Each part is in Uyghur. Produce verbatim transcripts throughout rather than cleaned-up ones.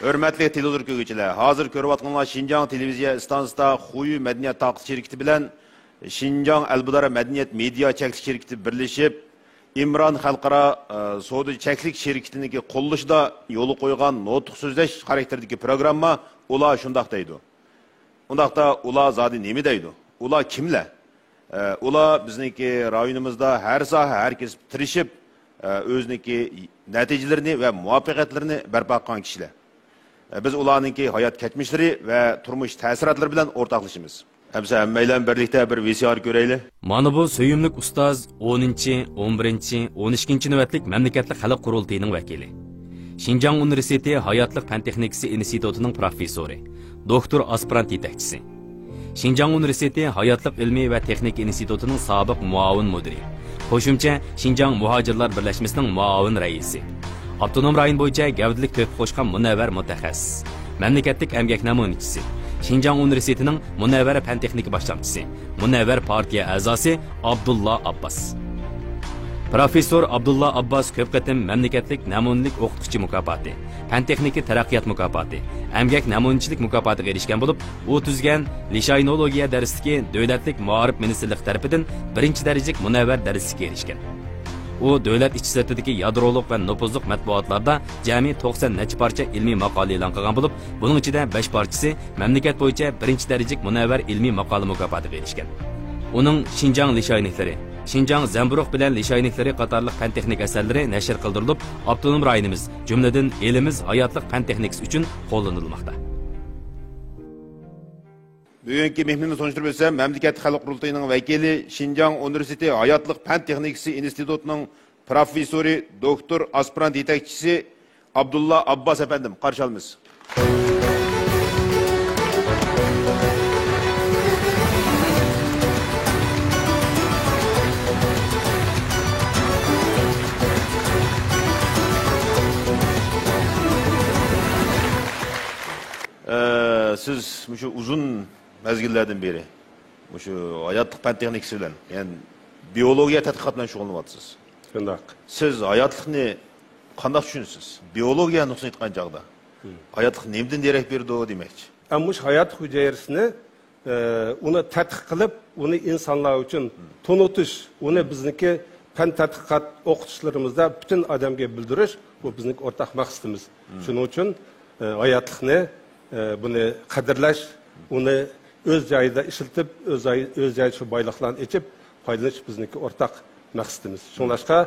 ھۆرمەتلىك تېلېۋىزور كۆرگۈچىلەر، ھازىر كۆرۈۋاتقىنىڭلار شىنجاڭ تېلېۋىزىيە ئىستانسىسىدا خۇيۈ مەدەنىيەت تاقىتى شىركىتى بىلەن شىنجاڭ ئەلبۇدارا مەدەنىيەت مېدىيا چەكلىك شىركىتى بىرلىشىپ، ئىمران خەلقئارا، ئە، سودا چەكلىك شىركىتىنىڭكى قوللىشىدا يولغا قويغان نۇتۇق سۆزلەش خاراكتېرىدىكى پروگرامما. ئۇلار شۇنداق دەيدۇ. ئۇنداقتا ئۇلار زادى نېمە دەيدۇ؟ ئۇلار كىملەر؟ ئە، ئۇلار بىزنىڭكى رايونىمىزدا ھەر ساھە، ھەر كەسىپ تىرىشىپ، ئە، ئۆزىنىڭكى نەتىجىلىرىنى ۋە مۇۋەپپەقىيەتلىرىنى بەرپا قىلغان كىشىلەر. ئە، بىز ئۇلارنىڭكى ھايات كەچمىشلىرى ۋە تۇرمۇش تەسىراتلىرى بىلەن ئورتاقلىشىمىز. ئەمسە ھەممەيلەن بىرلىكتە بىر ۋى سى ئار كۆرەيلى. مانا بۇ سۆيۈملۈك ئۇستاز ئونىنچى، ئون بىرىنچى، ئون ئىككىنچى نۆۋەتلىك مەملىكەتلىك خەلق قۇرۇلتىيىنىڭ ۋەكىلى. شىنجاڭ ئۇنىۋېرسىتېتى ھاياتلىق پەن تېخنىكىسى ئىنستىتۇتىنىڭ پروفېسسورى، دوكتور ئاسپىرانت يېتەكچىسى. شىنجاڭ ئۇنىۋېرسىتېتى ھاياتلىق ئىلمىي ۋە تېخنىكا ئىنستىتۇتىنىڭ سابىق مۇئاۋىن مۇدىرى، قوشۇمچە شىنجاڭ مۇھاجىرلار بىرلەشمىسىنىڭ مۇئاۋىن رەئىسى، ئاپتونوم رايون بويىچە گەۋدىلىك تۆھپە قوشقان مۇنەۋۋەر مۇتەخەسسىس، مەملىكەتلىك ئەمگەك نەمۇنىچىسى، شىنجاڭ ئۇنىۋېرسىتېتىنىڭ مۇنەۋۋەر پەن تېخنىكا باشلامچىسى، مۇنەۋۋەر پارتىيە ئەزاسى ئابدۇللا ئابباس. پروفېسسور ئابدۇللا ئابباس كۆپ قېتىم مەملىكەتلىك نەمۇنىلىك ئوقۇتقۇچى مۇكاپاتى، پەن تېخنىكا تەرەققىيات مۇكاپاتى، ئەمگەك نەمۇنىچىلىك مۇكاپاتىغا ئېرىشكەن بولۇپ، ئۇ تۈزگەن لىشاينولوگىيە دەرسلىكى دۆلەتلىك مائارىپ مىنىستىرلىقى تەرىپىدىن بىرىنچى دەرىجىلىك مۇنەۋۋەر دەرسلىككە ئېرىشكەن. ئۇ دۆلەت ئىچى سىرتىدىكى يادرولۇق ۋە نوپۇزلۇق مەتبۇئاتلاردا جەمئىي توقسان نەچچە پارچە ئىلمىي ماقالە ئېلان قىلغان بولۇپ، بۇنىڭ ئىچىدە بەش پارچىسى مەملىكەت بويىچە بىرىنچى دەرىجىلىك مۇنەۋۋەر ئىلمىي ماقالە مۇكاپاتىغا ئېرىشكەن. ئۇنىڭ شىنجاڭ لىشاينىكلىرى، شىنجاڭ زەمبۇرۇغ بىلەن لىشاينىكلىرى قاتارلىق پەن تېخنىكا ئەسەرلىرى نەشر قىلدۇرۇلۇپ، ئاپتونوم رايونىمىز، جۈملىدىن ئېلىمىز ھاياتلىق پەن تېخنىكىسى ئۈچۈن قوللىنىلماقتا. بۈگۈنكى مېھمىنىمنى تونۇشتۇرۇپ ئۆتسەم، مەملىكەت خەلق قۇرۇلتىيىنىڭ ۋەكىلى، شىنجاڭ ئۇنىۋېرسىتېتى ھاياتلىق پەن تېخنىكىسى ئىنستىتۇتىنىڭ پروفېسسورى، دوكتور ئاسپىرانت يېتەكچىسى ئابدۇللا ئابباس ئەپەندىم، قارشى ئالىمىز. ئە، سىز مۇشۇ ئۇزۇن مەزگىللەردىن بېرى مۇشۇ ھاياتلىق پەن تېخنىكىسى بىلەن، يەنى بىئولوگىيە تەتقىقات بىلەن شۇغۇللىنىۋاتىسىز. شۇنداق. سىز ھاياتلىقنى قانداق چۈشىنىسىز؟ بىئولوگىيە نۇقتىسىدىن ئېيتقان چاغدا، ھاياتلىق نېمىدىن دېرەك بېرىدۇ دېمەكچى. ئە، مۇشۇ ھايات ھۈجەيرىسىنى، ئە، ئۇنى تەتقىق قىلىپ، ئۇنى ئىنسانلار ئۈچۈن تونۇتۇش، ئۇنى بىزنىڭكى پەن تەتقىقات ئوقۇتۇشلىرىمىزدا پۈتۈن ئادەمگە بىلدۈرۈش، بۇ بىزنىڭكى ئورتاق مەقسىتىمىز. شۇنىڭ ئۈچۈن، ئە، ھاياتلىقنى، ئە، بۇنى قەدىرلەش، ئۇنى ئۆز جايىدا ئىشلىتىپ، ئۆز جاي-، ئۆز جايىدا شۇ بايلىقلارنى ئېچىپ، پايدىلىنىش بىزنىڭكى ئورتاق مەقسىتىمىز. شۇڭلاشقا،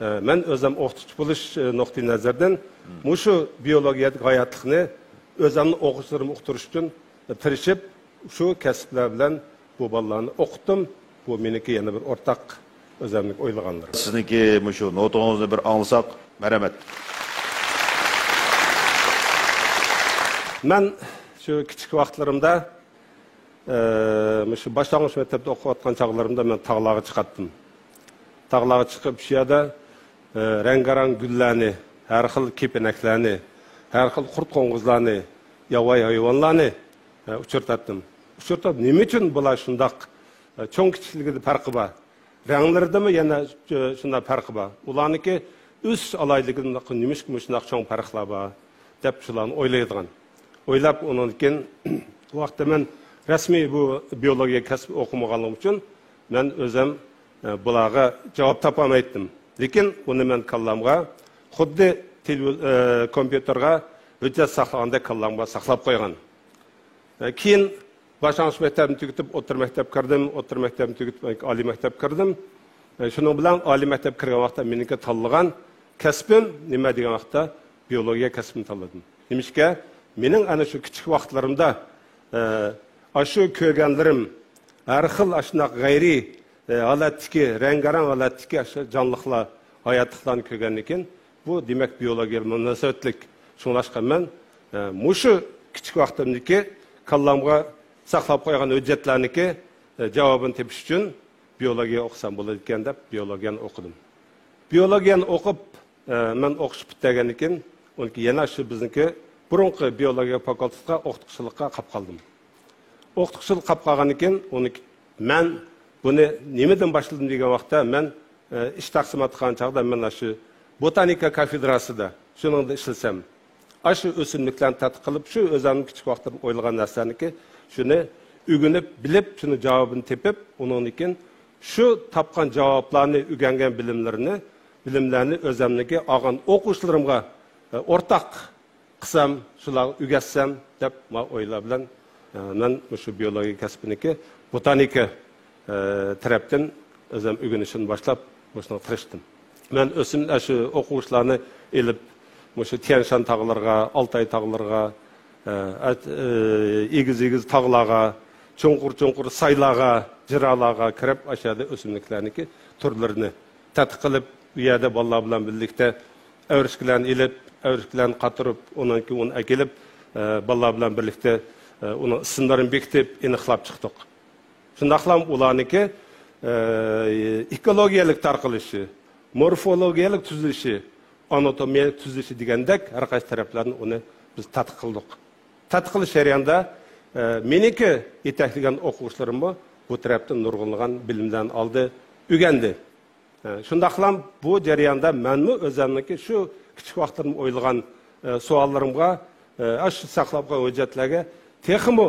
ئە، مەن ئۆزۈم ئوقۇتقۇچى بولۇش، ئە، نۇقتىئى نەزىرىدىن مۇشۇ بىئولوگىيەدىكى ھاياتلىقنى ئۆزۈمنىڭ ئوقۇغۇچىلىرىمغا ئۇقتۇرۇش ئۈچۈن تىرىشىپ، شۇ كەسىپلەر بىلەن بۇ بالىلارنى ئوقۇتتۇم. بۇ مېنىڭكى يەنە بىر ئورتاق ئۆزۈمنىڭ ئويلىغانلىرىم. سىزنىڭكى مۇشۇ نوتىڭىزنى بىر ئاڭلىساق، مەرھەمەت. مەن شۇ كىچىك ۋاقىتلىرىمدا، ئە، مۇشۇ باشلانغۇچ مەكتەپتە ئوقۇۋاتقان چاغلىرىمدا مەن تاغلارغا چىقاتتىم. تاغلارغا چىقىپ، شۇ يەردە، ئە، رەڭگارەڭ گۈللەرنى، ھەر خىل كېپىنەكلەرنى، ھەر خىل قۇرت-قوڭغۇزلارنى، ياۋايى ھايۋانلارنى، ئە، ئۇچرىتاتتىم. ئۇچرىتىپ، نېمە ئۈچۈن بۇلار شۇنداق، ئە، چوڭ-كىچىكلىكىدە پەرقى بار؟ رەڭلىرىدىمۇ يەنە، ئە، شۇنداق پەرقى بار. ئۇلارنىڭكى ئۆسۈش ئالاھىدىلىكىدە نېمىشقا مۇشۇنداق چوڭ پەرقلەر بار دەپ شۇلارنى ئويلايدىغان. ئويلاپ، ئۇنىڭدىن كېيىن بۇ ۋاقىتتا مەن رەسمىي بۇ بىئولوگىيە كەسپى ئوقۇمىغانلىقىم ئۈچۈن مەن ئۆزۈم، ئە، بۇلارغا جاۋاب تاپالمايتتىم. لېكىن ئۇنى مەن كاللامغا خۇددى تېلېۋىز-، ئە، كومپيۇتېرغا ھۆججەت ساقلىغاندەك كاللامغا ساقلاپ قويغان. ئە، كېيىن باشلانغۇچ مەكتەپنى تۈگىتىپ، ئوتتۇرا مەكتەپ كىردىم، ئوتتۇرا مەكتەپنى تۈگىتىپ، ئالىي مەكتەپ كىردىم. ئە، شۇنىڭ بىلەن ئالىي مەكتەپ كىرگەن ۋاقىتتا مېنىڭكى تاللىغان كەسپىم نېمە دېگەن ۋاقىتتا، بىئولوگىيە كەسپىنى تاللىدىم. نېمىشقا؟ مېنىڭ ئەنە شۇ كىچىك ۋاقىتلىرىمدا، ئە، ئاشۇ كۆرگەنلىرىم، ھەر خىل ئاشۇنداق غەيرىي، ئە، ھالەتتىكى، رەڭگارەڭ ھالەتتىكى ئاشۇ جانلىقلار، ھاياتلىقلارنى كۆرگەندىن كېيىن، بۇ، دېمەك، بىئولوگىيەگە مۇناسىۋەتلىك. شۇڭلاشقا مەن، ئە، مۇشۇ كىچىك ۋاقتىمدىكى كاللامغا ساقلاپ قويغان ھۆججەتلەرنىڭكى، ئە، جاۋابىنى تېپىش ئۈچۈن بىئولوگىيە ئوقۇسام بولىدىكەن دەپ بىئولوگىيەنى ئوقۇدۇم. بىئولوگىيەنى ئوقۇپ، ئە، مەن ئوقۇش پۈتتۈرگەندىن كېيىن، ئۇنىڭكى يەنە شۇ بىزنىڭكى بۇرۇنقى بىئولوگىيە فاكۇلتېتىغا ئوقۇتقۇچىلىققا قاپ قالدىم. ئوقۇتقۇچىلىق قاپ قالغاندىن كېيىن، ئۇنى مەن بۇنى نېمىدىن باشلىدىم دېگەن ۋاقىتتا، مەن، ئە، ئىش تەقسىمات قىلغان چاغدا مەن شۇ بوتانىكا كافېدراسىدا، شۇنىڭدا ئىشلىسەم، ئاشۇ ئۆسۈملۈكلەرنى تەتقىق قىلىپ، شۇ ئۆزۈمنىڭ كىچىك ۋاقتىمدا ئويلىغان نەرسىلەرنىكى، شۇنى ئۆگىنىپ، بىلىپ، شۇنى جاۋابىنى تېپىپ، ئۇنىڭدىن كېيىن شۇ تاپقان جاۋابلارنى، ئۆگەنگەن بىلىملىرىنى، بىلىملەرنى ئۆزۈمنىڭكى ئالغان ئوقۇغۇچىلىرىمغا، ئە، ئورتاق قىلسام، شۇلارغا ئۆگەتسەم دەپ، ما ئويلار بىلەن، ئە، مەن مۇشۇ بىيولوگىيە كەسپىنىكى بوتانىكا، ئە، تەرەپتىن ئۆزۈم ئۆگىنىشىمنى باشلاپ، مۇشۇنىڭغا تىرىشتىم. مەن ئۆسۈم-، ئە، شۇ ئوقۇغۇچىلارنى ئېلىپ، مۇشۇ تيەنشان تاغلىرىغا، ئالتاي تاغلىرىغا، ئە، ئەت-، ئە، ئېگىز-ئېگىز تاغلارغا، چوڭقۇر-چوڭقۇر سايلارغا، جىرالارغا كىرىپ، ئاشۇ يەردە ئۆسۈملۈكلەرنىڭكى تۈرلىرىنى تەتقىق قىلىپ، ئۇ يەردە بالىلار بىلەن بىرلىكتە ئەۋرىشكىلەرنى ئېلىپ، ئەۋرىشكىلەرنى قاتۇرۇپ، ئۇنىڭ كېيىن ئۇنى ئەكېلىپ، ئە، بالىلار بىلەن بىرلىكتە، ئە، ئۇنىڭ ئىسىملىرىنى بېكىتىپ، ئېنىقلاپ چىقتۇق. شۇنداقلا ئۇلارنىڭكى، ئە، ئېكولوگىيەلىك تارقىلىشى، مورفولوگىيەلىك تۈزۈلۈشى، ئاناتومىيەلىك تۈزۈلۈشى دېگەندەك ھەر قايسى تەرەپلەرنى ئۇنى بىز تەتقىق قىلدۇق. تەتقىق قىلىش جەريانىدا، ئە، مېنىڭكى يېتەكلىگەن ئوقۇغۇچىلىرىممۇ بۇ تەرەپتىن نۇرغۇنلىغان بىلىملەرنى ئالدى، ئۆگەندى. ئە، شۇنداقلا بۇ جەرياندا مەنمۇ ئۆزۈمنىڭكى شۇ كىچىك ۋاقتىمدا ئويلىغان، ئە، سوئاللىرىمغا، ئە، ئاشۇ ساقلاپ قويغان ھۆججەتلەرگە تېخىمۇ،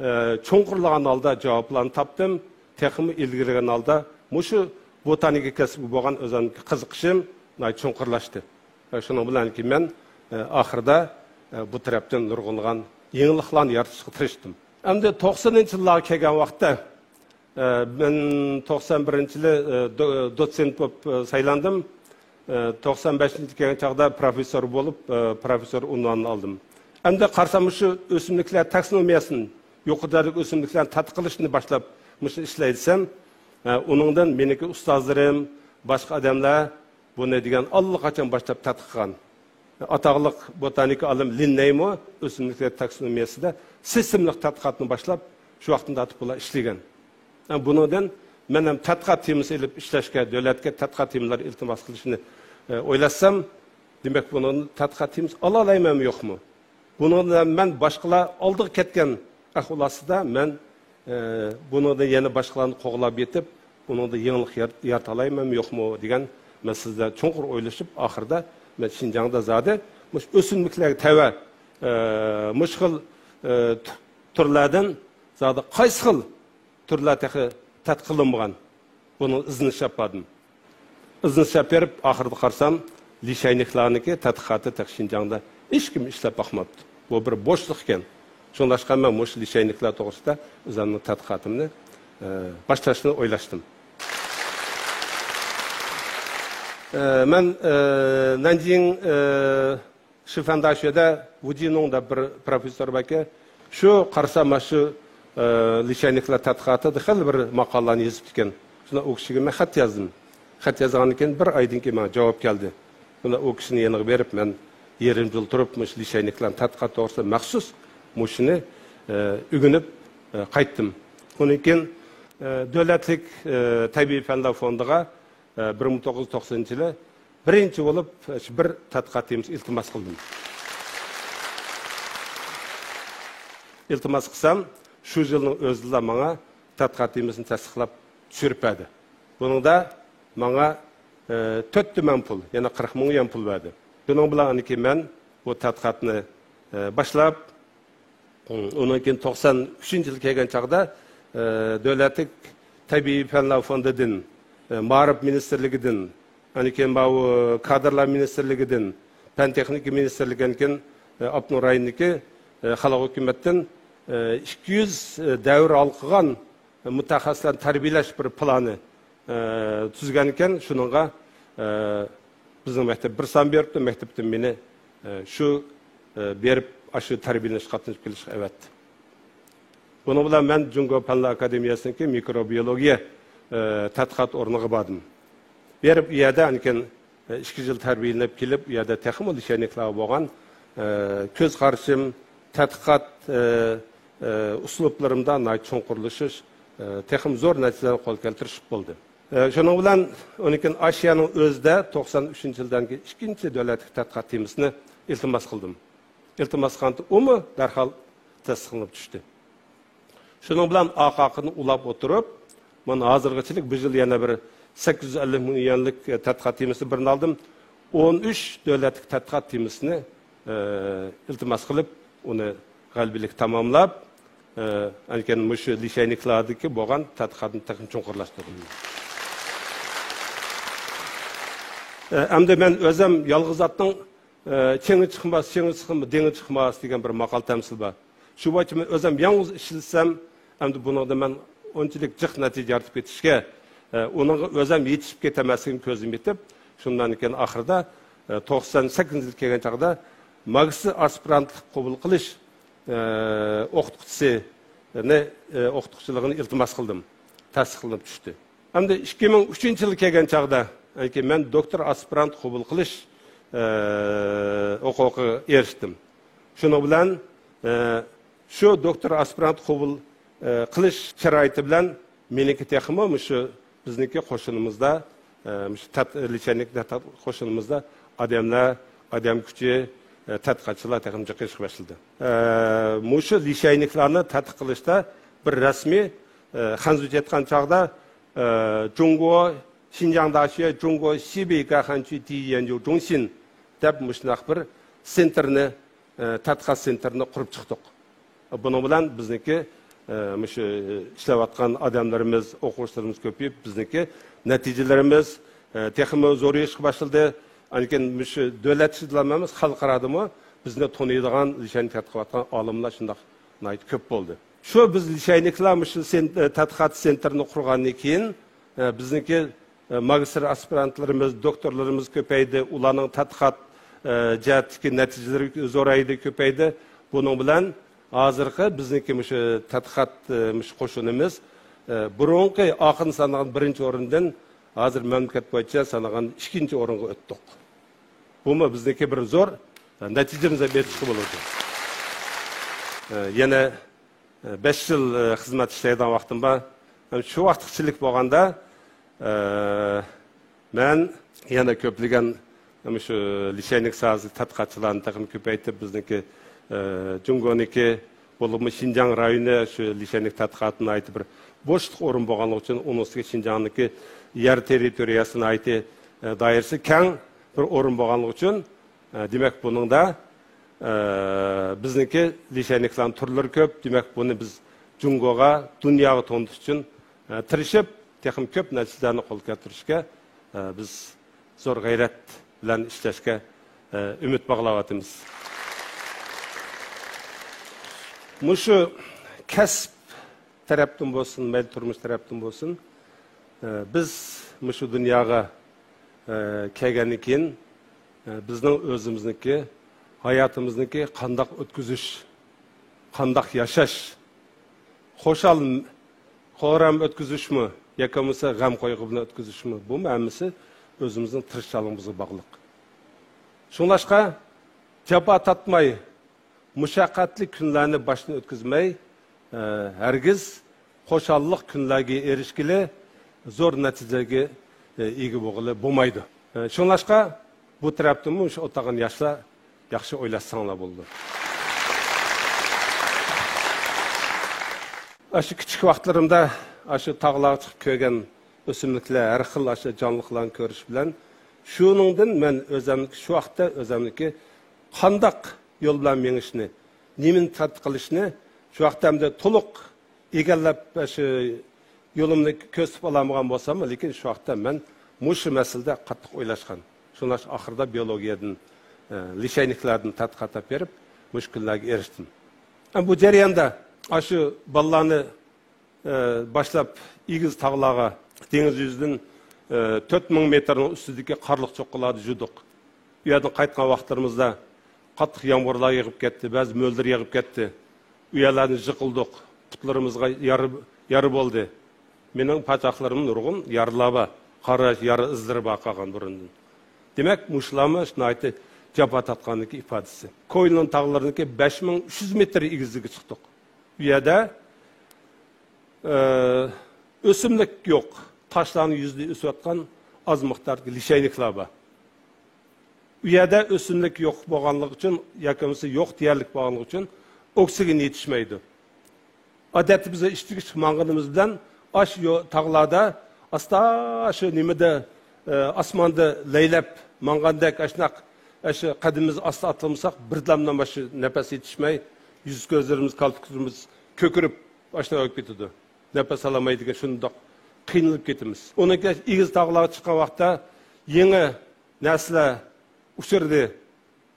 ئە، چوڭقۇرلىغان ھالدا جاۋابلارنى تاپتىم. تېخىمۇ ئىلگىرىلىگەن ھالدا مۇشۇ بوتانىكا كەسپىگە بولغان ئۆزۈمنىڭكى قىزىقىشىم ناھايىتى چوڭقۇرلاشتى. ۋە شۇنىڭ بىلەن كېيىن مەن، ئە، ئاخىرىدا، ئە، بۇ تەرەپتىن نۇرغۇنلىغان يېڭىلىقلارنى يارىتىشقا تىرىشتىم. ئەمدى توقسىنىنچى يىللارغا كەلگەن ۋاقىتتا، ئە، مەن توقسان بىرىنچى يىلى، ئە، دو-، دوتسېنت بولۇپ، ئە، سايلاندىم. ئە، توقسان بەشىنچى يىلى كەلگەن چاغدا پروفېسسور بولۇپ، ئە، پروفېسسور ئۇنۋانىنى ئالدىم. ئەمدى قارىسام، مۇشۇ ئۆسۈملۈكلەر تاكسونومىيەسىنى، يۇقىرى دەرىجىلىك ئۆسۈملۈكلەرنى تەتقىق قىلىشنى باشلاپ، مۇشۇ ئىشلەي دېسەم، ئە، ئۇنىڭدىن مېنىڭكى ئۇستازلىرىم، باشقا ئادەملەر بۇنى دېگەن ئاللىقاچان باشلاپ تەتقىق قىلغان. ئاتاقلىق بوتانىكا ئالىمى لىننېيمۇ ئۆسۈملۈكلەر تاكسونومىيەسىدە سىستېمىلىق تەتقىقاتنى باشلاپ، شۇ ۋاقىتتىن تارتىپ بۇلار ئىشلىگەن. بۇنىڭدىن مەن ھەم تەتقىقات تېمىسى ئېلىپ ئىشلەشكە، دۆلەتكە تەتقىقات تېمىلىرى ئىلتىماس قىلىشنى، ئە، ئويلاشسام، دېمەك، بۇنىڭدىن تەتقىقات تېمىسى ئالالايمەنمۇ يوقمۇ؟ بۇنىڭدا مەن باشقىلار ئالدىغا كەتكەن ئەھۋال ئاستىدا مەن، ئە، بۇنىڭدا يەنە باشقىلارنى قوغلاپ يېتىپ، بۇنىڭدا يېڭىلىق يار-، يارىتالايمەنمۇ يوقمۇ دېگەن مەسىلىدە چوڭقۇر ئويلىشىپ، ئاخىرىدا مەن شىنجاڭدا زادى مۇشۇ ئۆسۈملۈكلەرگە تەۋە، ئە، مۇشۇ خىل، ئە، تۈ-، تۈرلەردىن زادى قايسى خىل تۈرلەر تېخى تەتقىق قىلىنمىغان. بۇنىڭ ئىزدىنىش ئېلىپ باردىم. ئىزدىنىش ئېلىپ بېرىپ، ئاخىرىدا قارىسام، لىشەينىكلارنىڭكى تەتقىقاتى تېخى شىنجاڭدا ھېچكىم ئىشلەپ باقماپتۇ. بۇ بىر بوشلۇق ئىكەن. شۇڭلاشقا مەن مۇشۇ لىشەينىكلار توغرىسىدا ئۆزۈمنىڭ تەتقىقاتىمنى، ئە، باشلاشنى ئويلاشتىم. ئە، مەن، ئە، نەنجىڭ، ئە، شىفەنداشۈەدە ۋۇجىنۇڭ دەپ بىر پروفېسسور باركەن. شۇ قارىسام، مانا شۇ، ئە، لىشەينىكلار تەتقىقاتىدا خېلى بىر ماقالىلەرنى يېزىپتىكەن. شۇندا ئۇ كىشىگە مەن خەت يازدىم. خەت يازغاندىن كېيىن بىر ئايدىن كېيىن ماڭا جاۋاب كەلدى. شۇندا ئۇ كىشىنىڭ يېنىغا بېرىپ، مەن يېرىم يىل تۇرۇپ، مۇشۇ لىشەينىكلارنىڭ تەتقىقات توغرىسىدا مەخسۇس مۇشۇنى، ئە، ئۆگىنىپ، ئە، قايتتىم. ئۇنىڭ كېيىن، ئە، دۆلەتلىك، ئە، تەبىئىي پەنلەر فوندىغا، ئە، بىر مىڭ توققۇز يۈز توقسىنىنچى يىلى بىرىنچى بولۇپ، ئە، شۇ بىر تەتقىقات تېمىسى ئىلتىماس قىلدىم. ئىلتىماس قىلسام، شۇ يىلنىڭ ئۆزىدىلا ماڭا تەتقىقات تېمىسىنى تەستىقلاپ چۈشۈرۈپ بەردى. بۇنىڭدا ماڭا، ئە، تۆت تۈمەن پۇل، يەنى قىرىق مىڭ يۈەن پۇل بەردى. شۇنىڭ بىلەن ئاندىن كېيىن مەن بۇ تەتقىقاتنى، ئە، باشلاپ، ئۇنىڭ كېيىن توقسان ئۈچىنچى يىل كەلگەن چاغدا، ئە، دۆلەتلىك تەبىئىي پەنلەر فوندىدىن، ئە، مائارىپ مىنىستىرلىكىدىن، ئاندىن كېيىن ماۋۇ كادىرلار مىنىستىرلىكىدىن، پەن تېخنىكا مىنىستىرلىكىدىن كېيىن، ئە، ئاپتونوم رايوندىكى، ئە، خەلق ھۆكۈمەتتىن، ئە، ئىككى يۈز، ئە، دەۋر ھالقىغان مۇتەخەسسىسلەرنى تەربىيەلەش بىر پىلانى، ئە، تۈزگەنىكەن. شۇنىڭغا، ئە، بىزنىڭ مەكتەپ بىر سان بېرىپتۇ، مەكتەپتىن مېنى، ئە، شۇ، ئە، بېرىپ ئاشۇ تەربىيەلىنىشكە قاتنىشىپ كېلىشكە ئەۋەتتى. بۇنىڭ بىلەن مەن جۇڭگو پەنلەر ئاكادېمىيەسىنىڭكى مىكروبىيولوگىيە، ئە، تەتقىقات ئورنىغا باردىم. بېرىپ ئۇ يەردە ئاندىن كېيىن ئىككى يىل تەربىيەلىنىپ كېلىپ، ئۇ يەردە تېخىمۇ لىشەينىكلارغا بولغان، ئە، كۆز قارىشىم، تەتقىقات، ئە، ئە، ئۇسلۇبلىرىمدا ناھايىتى چوڭقۇرلىشىش، ئە، تېخىمۇ زور نەتىجىلەرگە قول كەلتۈرۈش بولدى. ئە، شۇنىڭ بىلەن ئۇنىڭ كېيىن ئاشىيانىڭ ئۆزىدە توقسان ئۈچىنچى يىلدىن كېيىن ئىككىنچى دۆلەتلىك تەتقىقات تېمىسىنى ئىلتىماس قىلدىم. ئىلتىماس قىلغاندا ئۇمۇ دەرھال تەستىقلىنىپ چۈشتى. شۇنىڭ بىلەن ئارقا-ئارقىدىن ئۇلاپ ئولتۇرۇپ، مانا ھازىرغىچىلىك بۇ يىل يەنە بىر سەككىز يۈز ئەللىك مىڭ يۈەنلىك، ئە، تەتقىقات تېمىسى بىرنى ئالدىم. ئون ئۈچ دۆلەتلىك تەتقىقات تېمىسىنى، ئە، ئىلتىماس قىلىپ، ئۇنى غەلىبىلىك تاماملاپ، ئە، ئەنكەن مۇشۇ لىشەينىكلاردىكى بولغان تەتقىقاتنى تېخىمۇ چوڭقۇرلاشتۇردۇم. ئە، ئەمدى مەن ئۆزۈم يالغۇز ئاتنىڭ، ئە، چېڭى چىقماس، چېڭى چىقماس، دېڭى چىقماس دېگەن بىر ماقال تەمسىل بار. شۇ بويىچە مەن ئۆزۈم يالغۇز ئىشلىسەم، ئەمدى بۇنىڭدا مەن ئۇنچىلىك جىق نەتىجە يارىتىپ كېتىشكە، ئە، ئۇنىڭغا ئۆزۈم يېتىشىپ كېتەلمەسلىكىمنى كۆزۈم يېتىپ، شۇندىن كېيىن ئاخىرىدا، ئە، توقسان سەككىزىنچى يىل كەلگەن چاغدا ماگىستىر ئاسپىرانتلىق قوبۇل قىلىش، ئە، ئوقۇتقۇچىسىنى، ئە، ئوقۇتقۇچىلىقىنى ئىلتىماس قىلدىم. تەستىقلىنىپ چۈشتى. ئەمدى ئىككى مىڭ ئۈچىنچى يىل كەلگەن چاغدا، يەنى مەن دوكتور ئاسپىرانت قوبۇل قىلىش، ئە، ھوقۇقىغا ئېرىشتىم. شۇنىڭ بىلەن، ئە، شۇ دوكتور ئاسپىرانت قوبۇل، ئە، قىلىش شارائىتى بىلەن مېنىڭكى تېخىمۇ مۇشۇ بىزنىڭكى قوشۇنىمىزدا، ئە، مۇشۇ تەت-، لىچەينىك تەتقىقات قوشۇنىمىزدا ئادەملەر، ئادەم كۈچى، ئە، تەتقىقاتچىلار تېخىمۇ جىق ئېشىپ باشلىدى. ئە، مۇشۇ لىچەينىكلارنى تەتقىق قىلىشتا بىر رەسمىي، ئە، خەنزۇچە ئېيتقان چاغدا، ئە، جۇڭگو شىنجاڭ داشىيە، جۇڭگو سىبىي گاخەنچۈ تىيەنجۇ جۇڭشىن دەپ مۇشۇنداق بىر سېنتىرنى، ئە، تەتقىقات سېنتىرىنى قۇرۇپ چىقتۇق. بۇنىڭ بىلەن بىزنىڭكى، ئە، مۇشۇ ئىشلەۋاتقان ئادەملىرىمىز، ئوقۇغۇچىلىرىمىز كۆپىيىپ، بىزنىڭكى نەتىجىلىرىمىز، ئە، تېخىمۇ زورىيىشقا باشلىدى. ئاندىن كېيىن مۇشۇ دۆلەت ئىچىدىلا ئەمەس، خەلقئارادىمۇ بىزنى تونۇيدىغان، لىچەينىك تەتقىق قىلىۋاتقان ئالىملار شۇنداق ناھايىتى كۆپ بولدى. شۇ بىز لىچەينىكلار مۇشۇ سېن-، ئە، تەتقىقات سېنتىرىنى قۇرغاندىن كېيىن، ئە، بىزنىڭكى، ئە، ماگىستىر ئاسپىرانتلىرىمىز، دوكتورلىرىمىز كۆپەيدى، ئۇلارنىڭ تەتقىقات، ئە، جەھەتتىكى نەتىجىلىرى زورايدى، كۆپەيدى. بۇنىڭ بىلەن ھازىرقى بىزنىڭكى مۇشۇ تەتقىقات، ئە، مۇشۇ قوشۇنىمىز، ئە، بۇرۇنقى ئاخىرىنى سانىغان بىرىنچى ئورۇندىن ھازىر مەملىكەت بويىچە سانىغان ئىككىنچى ئورۇنغا ئۆتتۇق. بۇمۇ بىزنىڭكى بىر زور، ئە، نەتىجىمىز دەپ ئېيتىشقا بولىدۇ. ئە، يەنە، ئە، بەش يىل، ئە، خىزمەت ئىشلەيدىغان ۋاقتىم بار. ھەم شۇ ۋاقىتقىچىلىك بولغاندا، ئە، مەن يەنە كۆپلىگەن مۇشۇ لىچەينىك ساھەسى تەتقىقاتچىلارنى تېخىمۇ كۆپەيتىپ، بىزنىڭكى، ئە، جۇڭگونىڭكى، بولۇپمۇ شىنجاڭ رايونى شۇ لىچەينىك تەتقىقاتى ناھايىتى بىر بوشلۇق ئورۇن بولغانلىقى ئۈچۈن، ئۇنىڭ ئۈستىگە شىنجاڭنىڭكى يەر تېررىتورىيەسى ناھايىتى، ئە، دائىرىسى كەڭ بىر ئورۇن بولغانلىقى ئۈچۈن، ئە، دېمەك، بۇنىڭدا، ئە، بىزنىڭكى لىچەينىكلارنىڭ تۈرلىرى كۆپ. دېمەك، بۇنى بىز جۇڭگوغا، دۇنياغا تونۇتۇش ئۈچۈن، ئە، تىرىشىپ، تېخىمۇ كۆپ نەتىجىلەرنى قولغا كەلتۈرۈشكە، ئە، بىز زور غەيرەت بىلەن ئىشلەشكە، ئە، ئۈمىد باغلاۋاتىمىز. مۇشۇ كەسىپ تەرەپتىن بولسۇن، مەيلى تۇرمۇش تەرەپتىن بولسۇن، ئە، بىز مۇشۇ دۇنياغا، ئە، كەلگەندىن كېيىن، ئە، بىزنىڭ ئۆزىمىزنىڭكى ھاياتىمىزنىڭكى قانداق ئۆتكۈزۈش، قانداق ياشاش، خۇشال، خورام ئۆتكۈزۈشمۇ ياكى بولمىسا غەم قايغۇ بىلەن ئۆتكۈزۈشمۇ، بۇمۇ ھەممىسى ئۆزىمىزنىڭ تىرىشچانلىقىمىزغا باغلىق. شۇڭلاشقا جاپا تارتماي، مۇشەققەتلىك كۈنلەرنى باشتىن ئۆتكۈزمەي، ئە، ھەرگىز خۇشاللىق كۈنلەرگە ئېرىشكىلى، زور نەتىجىلەرگە، ئە، ئىگە بولغىلى بولمايدۇ. ئە، شۇڭلاشقا بۇ تەرەپتىنمۇ شۇ ئولتۇرغان ياشلار ياخشى ئويلاشساڭلار بولىدۇ. ئاشۇ كىچىك ۋاقىتلىرىمدا ئاشۇ تاغلارغا چىقىپ كۆرگەن ئۆسۈملۈكلەر، ھەر خىل ئاشۇ جانلىقلارنى كۆرۈش بىلەن، شۇنىڭدىن مەن ئۆزەمنىڭكى، شۇ ۋاقىتتا ئۆزەمنىڭكى قانداق يول بىلەن مېڭىشنى، نېمىنى تەتقىق قىلىشنى شۇ ۋاقىتتا ئەمدى تولۇق ئىگىلەپ، شۇ يولۇمنى كۆرسىتىپ ئالالمىغان بولساممۇ، لېكىن شۇ ۋاقىتتا مەن مۇشۇ مەسىلىدە قاتتىق ئويلاشقان. شۇڭلاشقا ئاخىرىدا بىيولوگىيەدىن، ئە، لىچەينىكلاردىن تەتقىقات ئېلىپ بېرىپ، مۇشۇ كۈنلەرگە ئېرىشتىم. ئە، بۇ جەرياندا ئاشۇ بالىلارنى ئە، باشلاپ ئېگىز تاغلارغا، دېڭىز يۈزىدىن، ئە، تۆت مىڭ مېتىرنىڭ ئۈستىدىكى قارلىق چوققىلاردا يۈردۇق. ئۇ يەردىن قايتقان ۋاقىتلىرىمىزدا قاتتىق يامغۇرلار يېغىپ كەتتى، بەزى مۆلدۈر يېغىپ كەتتى. ئۇ يەرلەرنى جىقىلدۇق، پۇتلىرىمىزغا يارا، يارا بولدى. مېنىڭ پاچاقلىرىمدا نۇرغۇن يارىلار بار، قارا يارا ئىزلىرى بار قالغان بۇرۇندىن. دېمەك، مۇشۇلارمۇ ناھايىتى جاپا تارتقاننىڭكى ئىپادىسى. كويلىنىڭ تاغلىرىنىڭكى بەش مىڭ ئۈچ يۈز مېتىر ئېگىزلىكىگە چىقتۇق. ئۇ يەردە، ئە، ئۆسۈملۈك يوق، تاشلارنىڭ يۈزىدە ئۆسۈۋاتقان ئاز مىقداردىكى لىچەينىكلار بار. ئۇ يەردە ئۆسۈملۈك يوق بولغانلىقى ئۈچۈن ياكى بولمىسا يوق دېيەرلىك بولغانلىقى ئۈچۈن ئوكسىگېن يېتىشمەيدۇ. ئادەتتە بىز ئىچتىكىچە ماڭغىنىمىز بىلەن ئاشۇ يو-، تاغلاردا ئاستا شۇ نېمىدە، ئە، ئاسماندا لەيلەپ ماڭغاندەك ئاشۇنداق ئاشۇ قەدىمىمىزنى ئاستا ئاتلىمىساق، بىردەمدىن باشقا نەپەس يېتىشمەي، يۈز كۆزلىرىمىز، كالپۇكلىرىمىز كۆكىرىپ، ئاشۇنداق ئۆلۈپ كېتىدۇ. نەپەس ئالالمايدىغان، شۇنداق قىينىلىپ كېتىمىز. ئۇنىڭ كېيىن ئېگىز تاغلارغا چىققان ۋاقىتتا يېڭى نەرسىلەر ئۇچرىدى.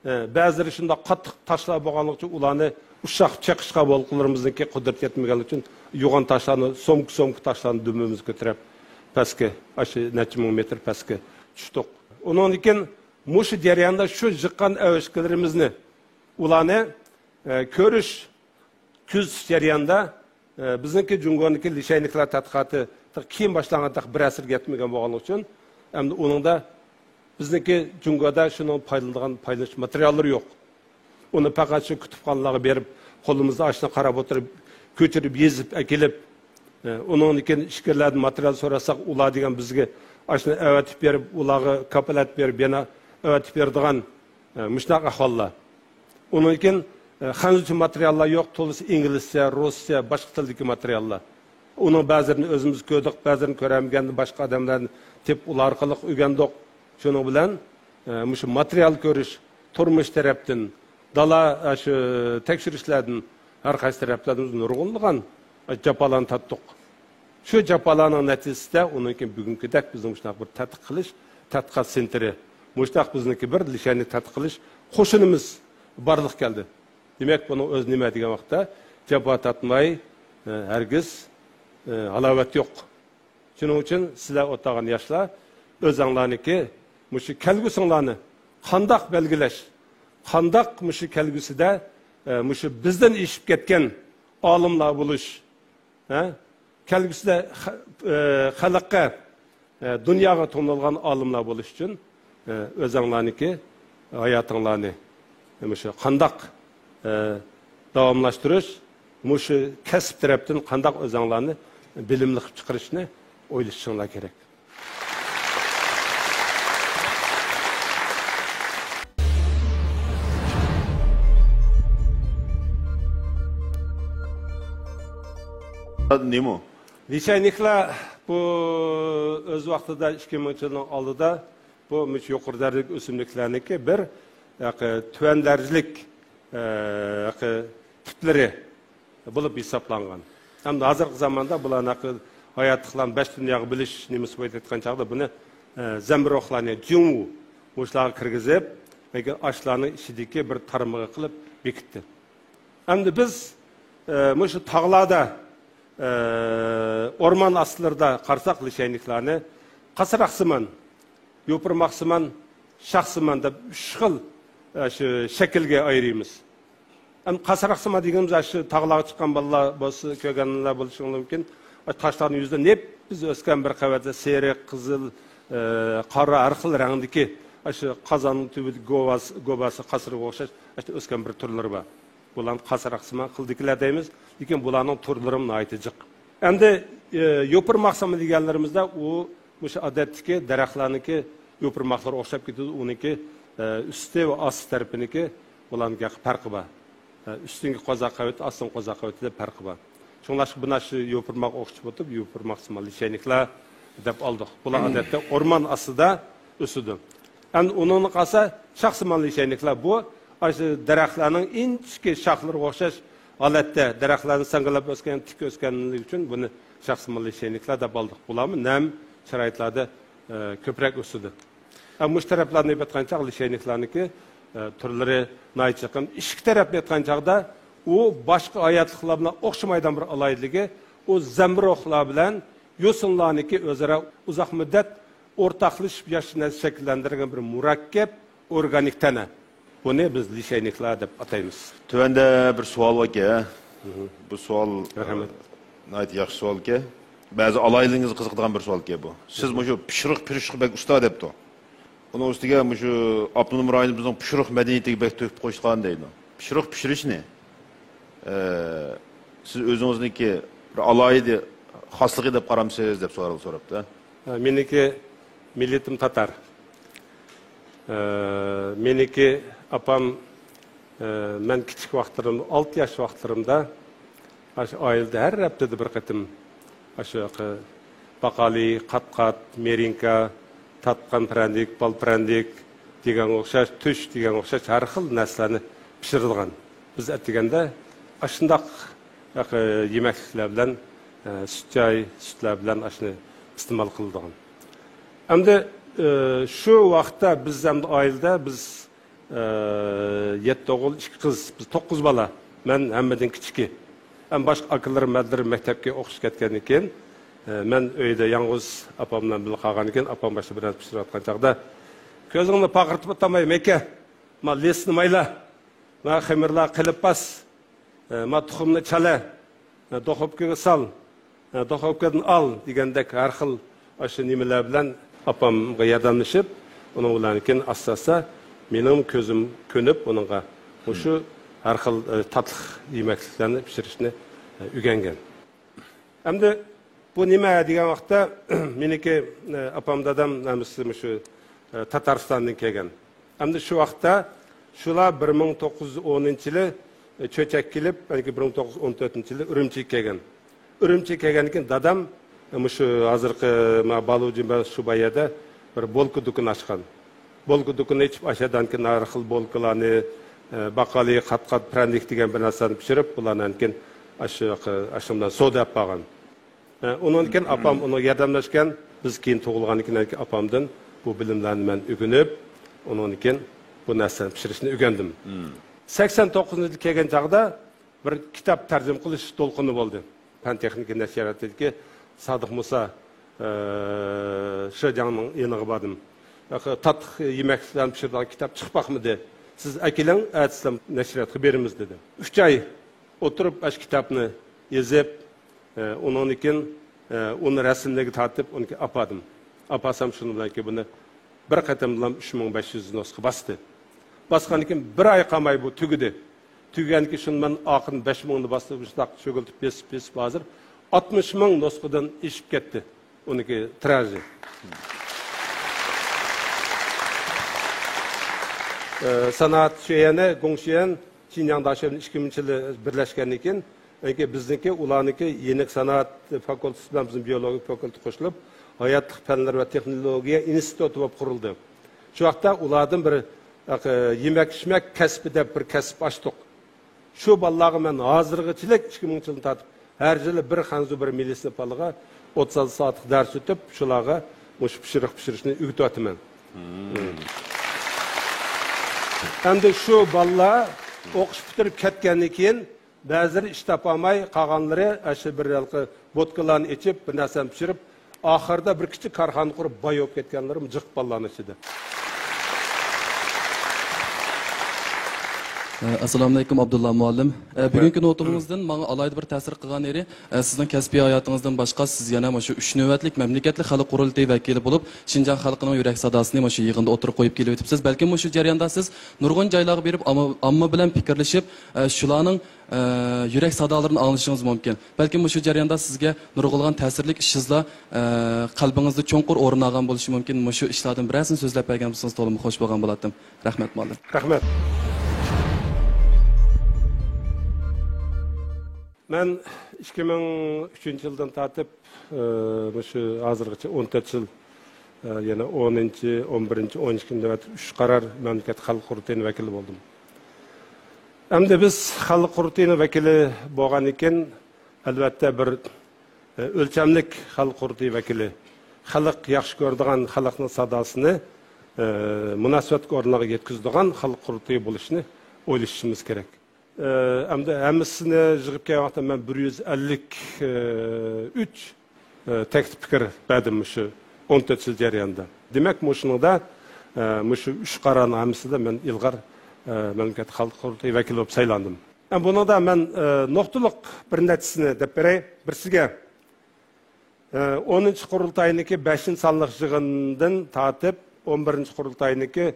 ئە، بەزىلىرى شۇنداق قاتتىق تاشلار بولغانلىقى ئۈچۈن ئۇلارنى ئۇششاق چېقىشقا بولغانلىقىمىزنىڭكى قۇدرىتى يەتمىگەنلىكى ئۈچۈن يوغان تاشلارنى، سومكا-سومكا تاشلارنى دۈمبىمىزگە كۆتۈرۈپ، پەسكە، ئاشۇ نەچچە مىڭ مېتىر پەسكە چۈشتۇق. ئۇنىڭدىن كېيىن مۇشۇ جەرياندا شۇ يىغقان ئەۋەشكىلىرىمىزنى، ئۇلارنى، ئە، كۆرۈش، كۆزىتىش جەريانىدا، ئە، بىزنىڭكى جۇڭگونىڭكى لىشەينىكلار تەتقىقاتى تېخى كېيىن باشلانغان، تېخى بىر ئەسىرگە يەتمىگەن بولغانلىقى ئۈچۈن، ئەمدى ئۇنىڭدا بىزنىڭكى جۇڭگودا شۇنىڭ پايدىلىنىدىغان پايدىلىنىش ماتېرىياللىرى يوق. ئۇنى پەقەت شۇ كۇتۇپخانىلارغا بېرىپ، قولىمىزدا ئاشۇنى قاراپ ئولتۇرۇپ، كۆچۈرۈپ، يېزىپ ئەكېلىپ، ئە، ئۇنىڭدىن كېيىن ئىچكىرىلەردىن ماتېرىيال سورىساق، ئۇلار دېگەن بىزگە ئاشۇنى ئەۋەتىپ بېرىپ، ئۇلارغا كاپالەت بېرىپ، يەنە ئەۋەتىپ بېرىدىغان، ئە، مۇشۇنداق ئەھۋاللار. ئۇنىڭدىن كېيىن، ئە، خەنزۇچە ماتېرىياللار يوق، تولىسى ئىنگلىزچە، رۇسچە، باشقا تىلدىكى ماتېرىياللار. ئۇنىڭ بەزىلىرىنى ئۆزىمىز كۆردۇق، بەزىلىرىنى كۆرەلمىگەندىن باشقا ئادەملەردىن تېپىپ، ئۇلار ئارقىلىق ئۆگەندۇق. شۇنىڭ بىلەن، ئە، مۇشۇ ماتېرىيال كۆرۈش، تۇرمۇش تەرەپتىن، دالا، ئە، شۇ تەكشۈرۈشلەردىن، ھەر قايسى تەرەپلەردىن بىز نۇرغۇنلىغان، ئە، جاپالارنى تارتتۇق. شۇ جاپالارنىڭ نەتىجىسىدە ئۇنىڭ كېيىن بۈگۈنكىدەك بىزنىڭ مۇشۇنداق بىر تەتقىق قىلىش، تەتقىقات سېنتىرى، مۇشۇنداق بىزنىڭكى بىر لىشەننى تەتقىق قىلىش قوشۇنىمىز بارلىققا كەلدى. دېمەك، بۇنىڭ ئۆزى نېمە دېگەن ۋاقىتتا، جاپا تارتماي، ئە، ھەرگىز، ئە، ھالاۋەت يوق. شۇنىڭ ئۈچۈن سىلەر ئولتۇرغان ياشلار ئۆزەڭلارنىڭكى مۇشۇ كەلگۈسىڭلارنى قانداق بەلگىلەش، قانداق مۇشۇ كەلگۈسىدە، ئە، مۇشۇ بىزدىن ئېشىپ كەتكەن ئالىملار بولۇش، ھە؟ كەلگۈسىدە خە-، ئە، خەلققە، ئە، دۇنياغا تونۇلغان ئالىملار بولۇش ئۈچۈن، ئە، ئۆزەڭلارنىڭكى ھاياتىڭلارنى مۇشۇ قانداق، ئە، داۋاملاشتۇرۇش، مۇشۇ كەسىپ تەرەپتىن قانداق ئۆزەڭلارنى بىلىملىك قىلىپ چىقىرىشنى ئويلىشىشىڭلار كېرەك. نېمە؟ لىشەينىكلار بۇ ئۆز ۋاقتىدا ئىككى مىڭىنچى يىلنىڭ ئالدىدا بۇ مۇشۇ يۇقىرى دەرىجىلىك ئۆسۈملۈكلەرنىڭكى بىر، ياقى تۆۋەن دەرىجىلىك، ئە، ياقى تىپلىرى بولۇپ ھېسابلانغان. ھەمدە ھازىرقى زاماندا بۇلارنى ھەققىدە ھاياتلىقلارنى بەش دۇنياغا بۆلۈش نېمىسى بويىچە ئېيتقان چاغدا بۇنى، ئە، زەمبىروخلارنى، جۇڭۋۇ، مۇشۇلارغا كىرگۈزۈپ، لېكىن ئاشۇلارنى ئىچىدىكى بىر تارمىقى قىلىپ بېكىتتى. ئەمدى بىز، ئە، مۇشۇ تاغلاردا، ئە، ئورمان ئاستىلىرىدا قارىساق، لىشەينىكلارنى قاسراقسىمان، يوپۇرماقسىمان، شاخسىمان دەپ ئۈچ خىل، ئە، شۇ شەكىلگە ئايرىيمىز. ئەمدى قاسراقسىمان دېگىنىمىز، ئاشۇ تاغلارغا چىققان بالىلار بولسا، كۆرگەنلەر بولۇشى مۇمكىن. ئاشۇ تاشلارنىڭ يۈزىدە نېپىز ئۆسكەن بىر قەۋەتتە سېرىق، قىزىل، ئى، قارا، ھەر خىل رەڭدىكى، ئاشۇ قازاننىڭ تۈۋىدىكى گوۋاس-، گوباسى قاسرىغا ئوخشاش، ئاشۇ ئۆسكەن بىر تۈرلىرى بار. بۇلارنى قاسراقسىمان خىلدىكىلەر دەيمىز، لېكىن بۇلارنىڭ تۈرلىرىمۇ ناھايىتى جىق. ئەمدى، ئى، يوپۇرماقسىمان دېگەنلىرىمىزدە ئۇ مۇشۇ ئادەتتىكى دەرەخلەرنىڭكى يوپۇرماقلىرى ئوخشاپ كېتىدۇ. ئۇنىڭكى، ئە، ئۈستى ۋە ئاستى تەرىپىنىڭكى بۇلارنىڭكى پەرقى بار. ئە، ئۈستۈنكى قوزا قەۋىتى، ئاستىنقى قوزا قەۋىتىدە پەرقى بار. شۇڭلاشقا بۇنى شۇ يوپۇرماق ئوخشىتىپ ئوتۇپ، يوپۇرماقسىمان لىشەينىكلەر دەپ ئالدۇق. بۇلار ئادەتتە ئورمان ئاستىدا ئۆسىدۇ. ئەمدى ئۇنىڭدىن قالسا شاخسىمان لىشەينىكلەر، بۇ ئاشۇ دەرەخلەرنىڭ ئىنچىكە شاخلىرىغا ئوخشاش ھالەتتە، دەرەخلەرنى ساڭگىلاپ ئۆسكەن، تىك ئۆسكەنلىكى ئۈچۈن بۇنى شاخسىمان لىشەينىكلەر دەپ ئالدۇق. بۇلارمۇ نەم شارائىتلاردا، ئە، كۆپرەك ئۆسىدۇ. ئە، مۇشۇ تەرەپلەرنى ئېيتقان چاغ لىشەينىكلارنىڭكى، ئە، تۈرلىرى ناھايىتى چىقىم. ئىچكى تەرەپنى ئېيتقان چاغدا ئۇ باشقا ھاياتلىقلار بىلەن ئوخشىمايدىغان بىر ئالاھىدىلىكى، ئۇ زەمبىروخلار بىلەن يوسۇنلارنىڭكى ئۆزئارا ئۇزاق مۇددەت ئورتاقلىشىپ ياشاش شەكىللەندۈرگەن بىر مۇرەككەپ ئورگانىك تەنە. بۇنى بىز لىشەينىكلار دەپ ئاتايمىز. تۆۋەندە بىر سوئال باركەن. بۇ سوئال، رەھمەت. ناھايىتى ياخشى سوئالكەن. بەزى ئالاھىدىلىرىڭىزگە قىزىقىدىغان بىر سوئالكەن بۇ. سىز مۇشۇ پىشۇرۇق پىشۇرۇشقا بەك ئۇستا دەپتۇ. ئۇنىڭ ئۈستىگە مۇشۇ ئاپتونوم رايونىمىزنىڭ پىشۇرۇق مەدەنىيىتىگە بەك تۆھپە قوشقان دەيدۇ. پىشۇرۇق پىشۇرۇشنى، ئە، سىز ئۆزىڭىزنىڭكى بىر ئالاھىدە خاسلىقى دەپ قارامسىز دەپ سوئال سوراپتۇ. ھە، مېنىڭكى مىللىتىم تاتار. ئە، مېنىڭكى ئاپام، ئە، مەن كىچىك ۋاقىتلىرىمدا، ئالتە ياش ۋاقىتلىرىمدا ئاشۇ ئائىلىدە ھەر ھەپتىدە بىر قېتىم ئاشۇ باقالى، قات-قات، مېرىنكا، تاتقان پىرەندىك، بال پىرەندىك، دېگەنگە ئوخشاش، تۈش دېگەنگە ئوخشاش ھەر خىل نەرسىلەرنى پىشۇرىدىغان. بىز ئەتىگەندە ئاشۇنداق يېمەكلىكلەر بىلەن، ئە، سۈت چاي، سۈتلەر بىلەن ئاشۇنى ئىستېمال قىلىدىغان. ئەمدى، ئە، شۇ ۋاقىتتا بىز ئەمدى ئائىلىدە بىز، ئە، يەتتە ئوغۇل، ئىككى قىز، بىز توققۇز بالا. مەن ھەممىدىن كىچىكى. ئەمما باشقا ئاكىلىرىم، مەدىلىرىم مەكتەپكە ئوقۇشقا كەتكەندىن كېيىن، ئە، مەن ئۆيدە يالغۇز ئاپام بىلەن بىللە قالغاندىن كېيىن، ئاپام باشتا بىر نەرسە پىشۇرۇۋاتقان چاغدا، «كۆزۈڭنى پاقىرتىپ ئاتاماي، مەكە، ما لىسنى مايلا، ما خېمىرلار قىلىپ باس، ئە، ما تۇخۇمنى چالە، ئە، دۇخوپكىغا سال، ئە، دۇخوپكىدىن ئال» دېگەندەك ھەر خىل ئاشۇ نېمىلەر بىلەن ئاپامغا ياردەملىشىپ، ئۇنىڭ بىلەن كېيىن ئاستا-ئاستا مېنىڭ كۆزۈم كۆنۈپ ئۇنىڭغا، مۇشۇ ھەر خىل، ئە، تاتلىق يېمەكلىكلەرنى پىشۇرۇشنى، ئە، ئۆگەنگەن. ئەمدى بۇ نېمە دېگەن ۋاقىتتا، مېنىڭكى، ئە، ئاپام، دادام ھەممىسى مۇشۇ، ئە، تاتارىستاندىن كەلگەن. ئەمدى شۇ ۋاقىتتا شۇلار بىر مىڭ توققۇز يۈز ئونىنچى يىلى، ئە، چۆچەككە كېلىپ، كېيىن بىر مىڭ توققۇز يۈز ئون تۆتىنچى يىلى ئۈرۈمچىگە كەلگەن. ئۈرۈمچىگە كەلگەندىن كېيىن دادام، ئە، مۇشۇ ھازىرقى ما بالۇجىن بىلەن شۇ بايەدە بىر بولكا دۇكىنى ئاچقان. بولكا دۇكىنى ئېچىپ، ئاشۇ يەردىن كېيىن ھەر خىل بولكىلارنى، ئە، باقالى، قات-قات، پىرەنىك دېگەن بىر نەرسىلەرنى پىشۇرۇپ، بۇلارنى كېيىن ئاشۇ، ئاشۇ بىلەن سودا ئېلىپ بارغان. ئە، ئۇنىڭدىن كېيىن ئاپام ئۇنىڭغا ياردەملەشكەن. بىز كېيىن تۇغۇلغاندىن كېيىن ئاپامدىن بۇ بىلىملەرنى مەن ئۆگىنىپ، ئۇنىڭدىن كېيىن بۇ نەرسىلەرنى پىشۇرۇشنى ئۆگەندىم. سەكسەن توققۇزىنچى يىلى كەلگەن چاغدا بىر كىتاب تەرجىمە قىلىش دولقۇنى بولدى. پەن تېخنىكا نەشرىياتىدىكى سادىق مۇسا، ئە، شېجاڭنىڭ يېنىغا باردىم. «تاتلىق يېمەكلىكلەرنى پىشۇرىدىغان كىتاب چىقىپ باقمىدى. سىز ئەكېلىڭ، ئەتىسى نەشرىياتقا بېرىمىز» دېدى. ئۈچ ئاي ئولتۇرۇپ، ئاشۇ كىتابنى يېزىپ، ئە، ئۇنىڭدىن كېيىن، ئە، ئۇنى رەسىملەرگە تارتىپ، ئۇنى ئاپاردىم. ئاپارسام، شۇنىڭ بىلەن كېيىن بۇنى بىر قېتىمدىلا ئۈچ مىڭ بەش يۈز نۇسخا باستى. باسقاندىن كېيىن بىر ئاي قالماي بۇ تۈگىدى. تۈگىگەندىن كېيىن شۇنى مەن ئاخىرىدا بەش مىڭنى باستى، مۇشۇنداق چۆگۈلتۈپ بېسىپ، بېسىپ، ھازىر ئاتمىش مىڭ نۇسخىدىن ئېشىپ كەتتى ئۇنىڭكى تىراژى. ئە، سانائەت شۆيەنى، گۇڭشيەن، شىنجاڭ داشۆن ئىككى مىڭىنچى يىلى بىرلەشكەندىن كېيىن، ئەنكى بىزنىڭكى، ئۇلارنىڭكى يېنىك سانائەت فاكۇلتېتى بىلەن بىزنىڭ بىيولوگىيە فاكۇلتېتى قوشۇلۇپ، ھاياتلىق پەنلىرى ۋە تېخنولوگىيە ئىنستىتۇتى بولۇپ قۇرۇلدى. شۇ ۋاقىتتا ئۇلاردىن بىر، ئە، يېمەك-ئىچمەك كەسپى دەپ بىر كەسىپ ئاچتۇق. شۇ بالىلارغا مەن ھازىرغىچىلىك ئىككى مىڭىنچى يىلدىن تارتىپ ھەر يىلى بىر خەنزۇ، بىر مىلىسنى بالىغا ئوتتۇز ئالتە سائەتلىك دەرس ئۆتۈپ، شۇلارغا مۇشۇ پىشۇرۇق پىشۇرۇشنى ئۆگىتىۋاتىمەن. ئەمدى شۇ بالىلار ئوقۇش پۈتتۈرۈپ كەتكەندىن كېيىن، بەزىلىرى ئىش تاپالماي، قالغانلىرى ئاشۇ بىر ھېلىقى بوتكىلارنى ئېچىپ، بىر نەرسىنى پىشۇرۇپ، ئاخىرىدا بىر كىچىك كارخانا قۇرۇپ، باي بولۇپ كەتكەنلىرىمۇ جىق بالىلارنىڭ ئىچىدە. ئەسسالامۇئەلەيكۇم، ئابدۇللا مۇئەللىم. ئە، بۈگۈنكى نۇتۇقىڭىزدىن ماڭا ئالاھىدە بىر تەسىر قىلغان يېرى، ئە، سىزنىڭ كەسپىي ھاياتىڭىزدىن باشقا، سىز يەنە مۇشۇ ئۈچ نۆۋەتلىك مەملىكەتلىك خەلق قۇرۇلتىيى ۋەكىلى بولۇپ، شىنجاڭ خەلقىنىڭ يۈرەك ساداسىنى مۇشۇ يىغىندا ئوتتۇرىغا قويۇپ كېلىۋېتىپسىز. بەلكىم مۇشۇ جەرياندا سىز نۇرغۇن جايلارغا بېرىپ، ئامما، ئامما بىلەن پىكىرلىشىپ، ئە، شۇلارنىڭ، ئە، يۈرەك سادالىرىنى ئاڭلىشىڭىز مۇمكىن. بەلكىم مۇشۇ جەرياندا سىزگە نۇرغۇنلىغان تەسىرلىك ئىش-سۆزلەر، ئە، قەلبىڭىزدە چوڭقۇر ئورۇن ئالغان بولۇشى مۇمكىن. مۇشۇ ئىشلاردىن بىرەرسىنى سۆزلەپ بەرگەن بولسىڭىز تولىمۇ خوش بولغان بولاتتىم. رەھمەت، مۇئەللىم. رەھمەت. مەن ئىككى مىڭ ئۈچىنچى يىلدىن تارتىپ، ئى، مۇشۇ ھازىرغىچە ئون تۆت يىل، ئى، يەنە ئونىنچى، ئون بىرىنچى، ئون ئىككىنچى نۆۋەتتە ئۈچ قارار مەملىكەت خەلق قۇرۇلتىيىنىڭ ۋەكىلى بولدۇم. ئەمدى بىز خەلق قۇرۇلتىيىنىڭ ۋەكىلى بولغاندىن كېيىن، ئەلۋەتتە، بىر، ئى، ئۆلچەملىك خەلق قۇرۇلتىيى ۋەكىلى، خەلق ياخشى كۆرىدىغان، خەلقنىڭ ساداسىنى، ئى، مۇناسىۋەتلىك ئورۇنلارغا يەتكۈزىدىغان خەلق قۇرۇلتىيى بولۇشنى ئويلىشىشىمىز كېرەك. ئە، ئەمدى ھەممىسىنى يىغىپ كەلگەن ۋاقىتتا مەن بىر يۈز ئەللىك ئۈچ، ئە، تەكلىپ پىكىر بەردىم مۇشۇ ئون تۆت يىل جەريانىدا. دېمەك، مۇشۇنىڭدا، ئە، مۇشۇ ئۈچ قارارنىڭ ھەممىسىدە مەن ئىلغار، ئە، مەملىكەت خەلق قۇرۇلتىيى ۋەكىلى بولۇپ سايلاندىم. ئە، بۇنىڭدا مەن، ئە، نۇقتىلىق بىر نەچچىسىنى دەپ بېرەي. بىرسىگە، ئونىنچى قۇرۇلتاينىڭكى بەشىنچى سانلىق يىغىندىن تارتىپ، ئون بىرىنچى قۇرۇلتاينىڭكى،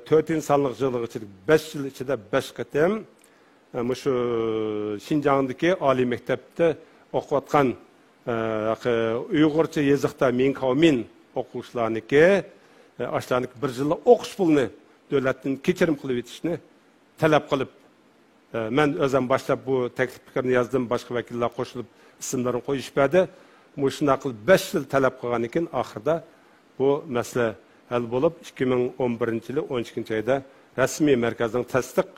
تۆتىنچى سانلىق يىغىنىغىچە بەش يىل ئىچىدە بەش قېتىم، مۇشۇ شىنجاڭدىكى ئالىي مەكتەپتە ئوقۇۋاتقان، ئۇيغۇرچە يېزىقتا مىڭكاۋمىن ئوقۇغۇچىلارنىڭكى، ئاشۇلارنىڭكى بىر يىللىق ئوقۇش پۇلىنى دۆلەتتىن كەچۈرۈم قىلىۋېتىشنى تەلەپ قىلىپ، ئە، مەن ئۆزۈم باشلاپ بۇ تەكلىپ پىكىرنى يازدىم، باشقا ۋەكىللەر قوشۇلۇپ ئىسىملىرىنى قويۇشۇپ بەردى. مۇشۇنداق قىلىپ بەش يىل تەلەپ قىلغاندىن كېيىن، ئاخىرىدا بۇ مەسىلە ھەل بولۇپ، ئىككى مىڭ ئون بىرىنچى يىلى ئون ئىككىنچى ئايدا رەسمىي مەركەزنىڭ تەستىق،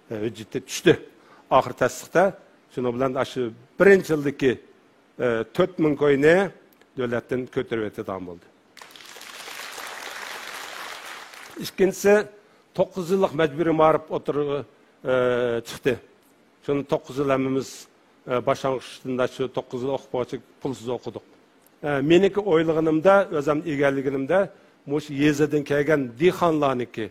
ئە، ھۆججىتى چۈشتى. ئاخىر تەستىقتا شۇنىڭ بىلەن ئاشۇ بىرىنچى يىلدىكى، ئە، تۆت مىڭ كوينى دۆلەتتىن كۆتۈرۈۋېتىدىغان بولدى. ئىككىنچىسى، توققۇز يىللىق مەجبۇرىي مائارىپ ئوتتۇرىغا، ئە، چىقتى. شۇنى توققۇز يىل ھەممىمىز، ئە، باشلانغۇچتىن شۇ توققۇز يىل ئوقۇپ بولغۇچە پۇلسىز ئوقۇدۇق. ئە، مېنىڭكى ئويلىغىنىمدا، ئۆزۈم ئىگىلىگىنىمدە، مۇشۇ يېزىدىن كەلگەن دېھقانلارنىڭكى،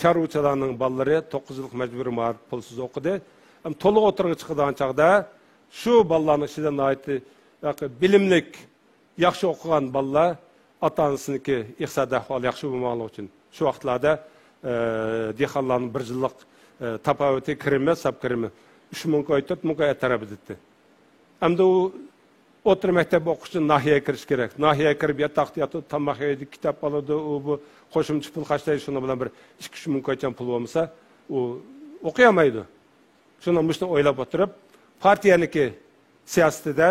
چارۋىچىلارنىڭ بالىلىرى توققۇز يىللىق مەجبۇرىي مائارىپ پۇلسىز ئوقۇدى. ئەمما تولا ئوتتۇرىغا چىقىدىغان چاغدا شۇ بالىلارنىڭ ئىچىدە ناھايىتى، ياقى، بىلىملىك، ياخشى ئوقۇغان بالىلار ئاتا-ئانىسىنىڭكى ئىقتىسادىي ئەھۋالى ياخشى بولمىغانلىقى ئۈچۈن شۇ ۋاقىتلاردا، ئە، دېھقانلارنىڭ بىر يىللىق، ئە، تاپاۋىتى كىرىمى، ساپ كىرىمى ئۈچ مىڭ كوي، تۆت مىڭ كوي ئەتراپىدا ئىدى. ئەمدى ئۇ ئوتتۇرا مەكتەپ ئوقۇغۇچى ناھىيەگە كىرىش كېرەك. ناھىيەگە كىرىپ ياتاقتا ياتىدۇ، تاماق يەيدۇ، كىتاب ئالىدۇ، ئۇ بۇ قوشۇمچە پۇل خەجلەيدۇ، شۇنىڭ بىلەن بىر ئىككى، ئۈچ مىڭ كويچان پۇل بولمىسا، ئۇ ئوقۇيالمايدۇ. شۇنىڭ مۇشۇنى ئويلاپ ئولتۇرۇپ، پارتىيەنىڭكى سىياسىتىدە،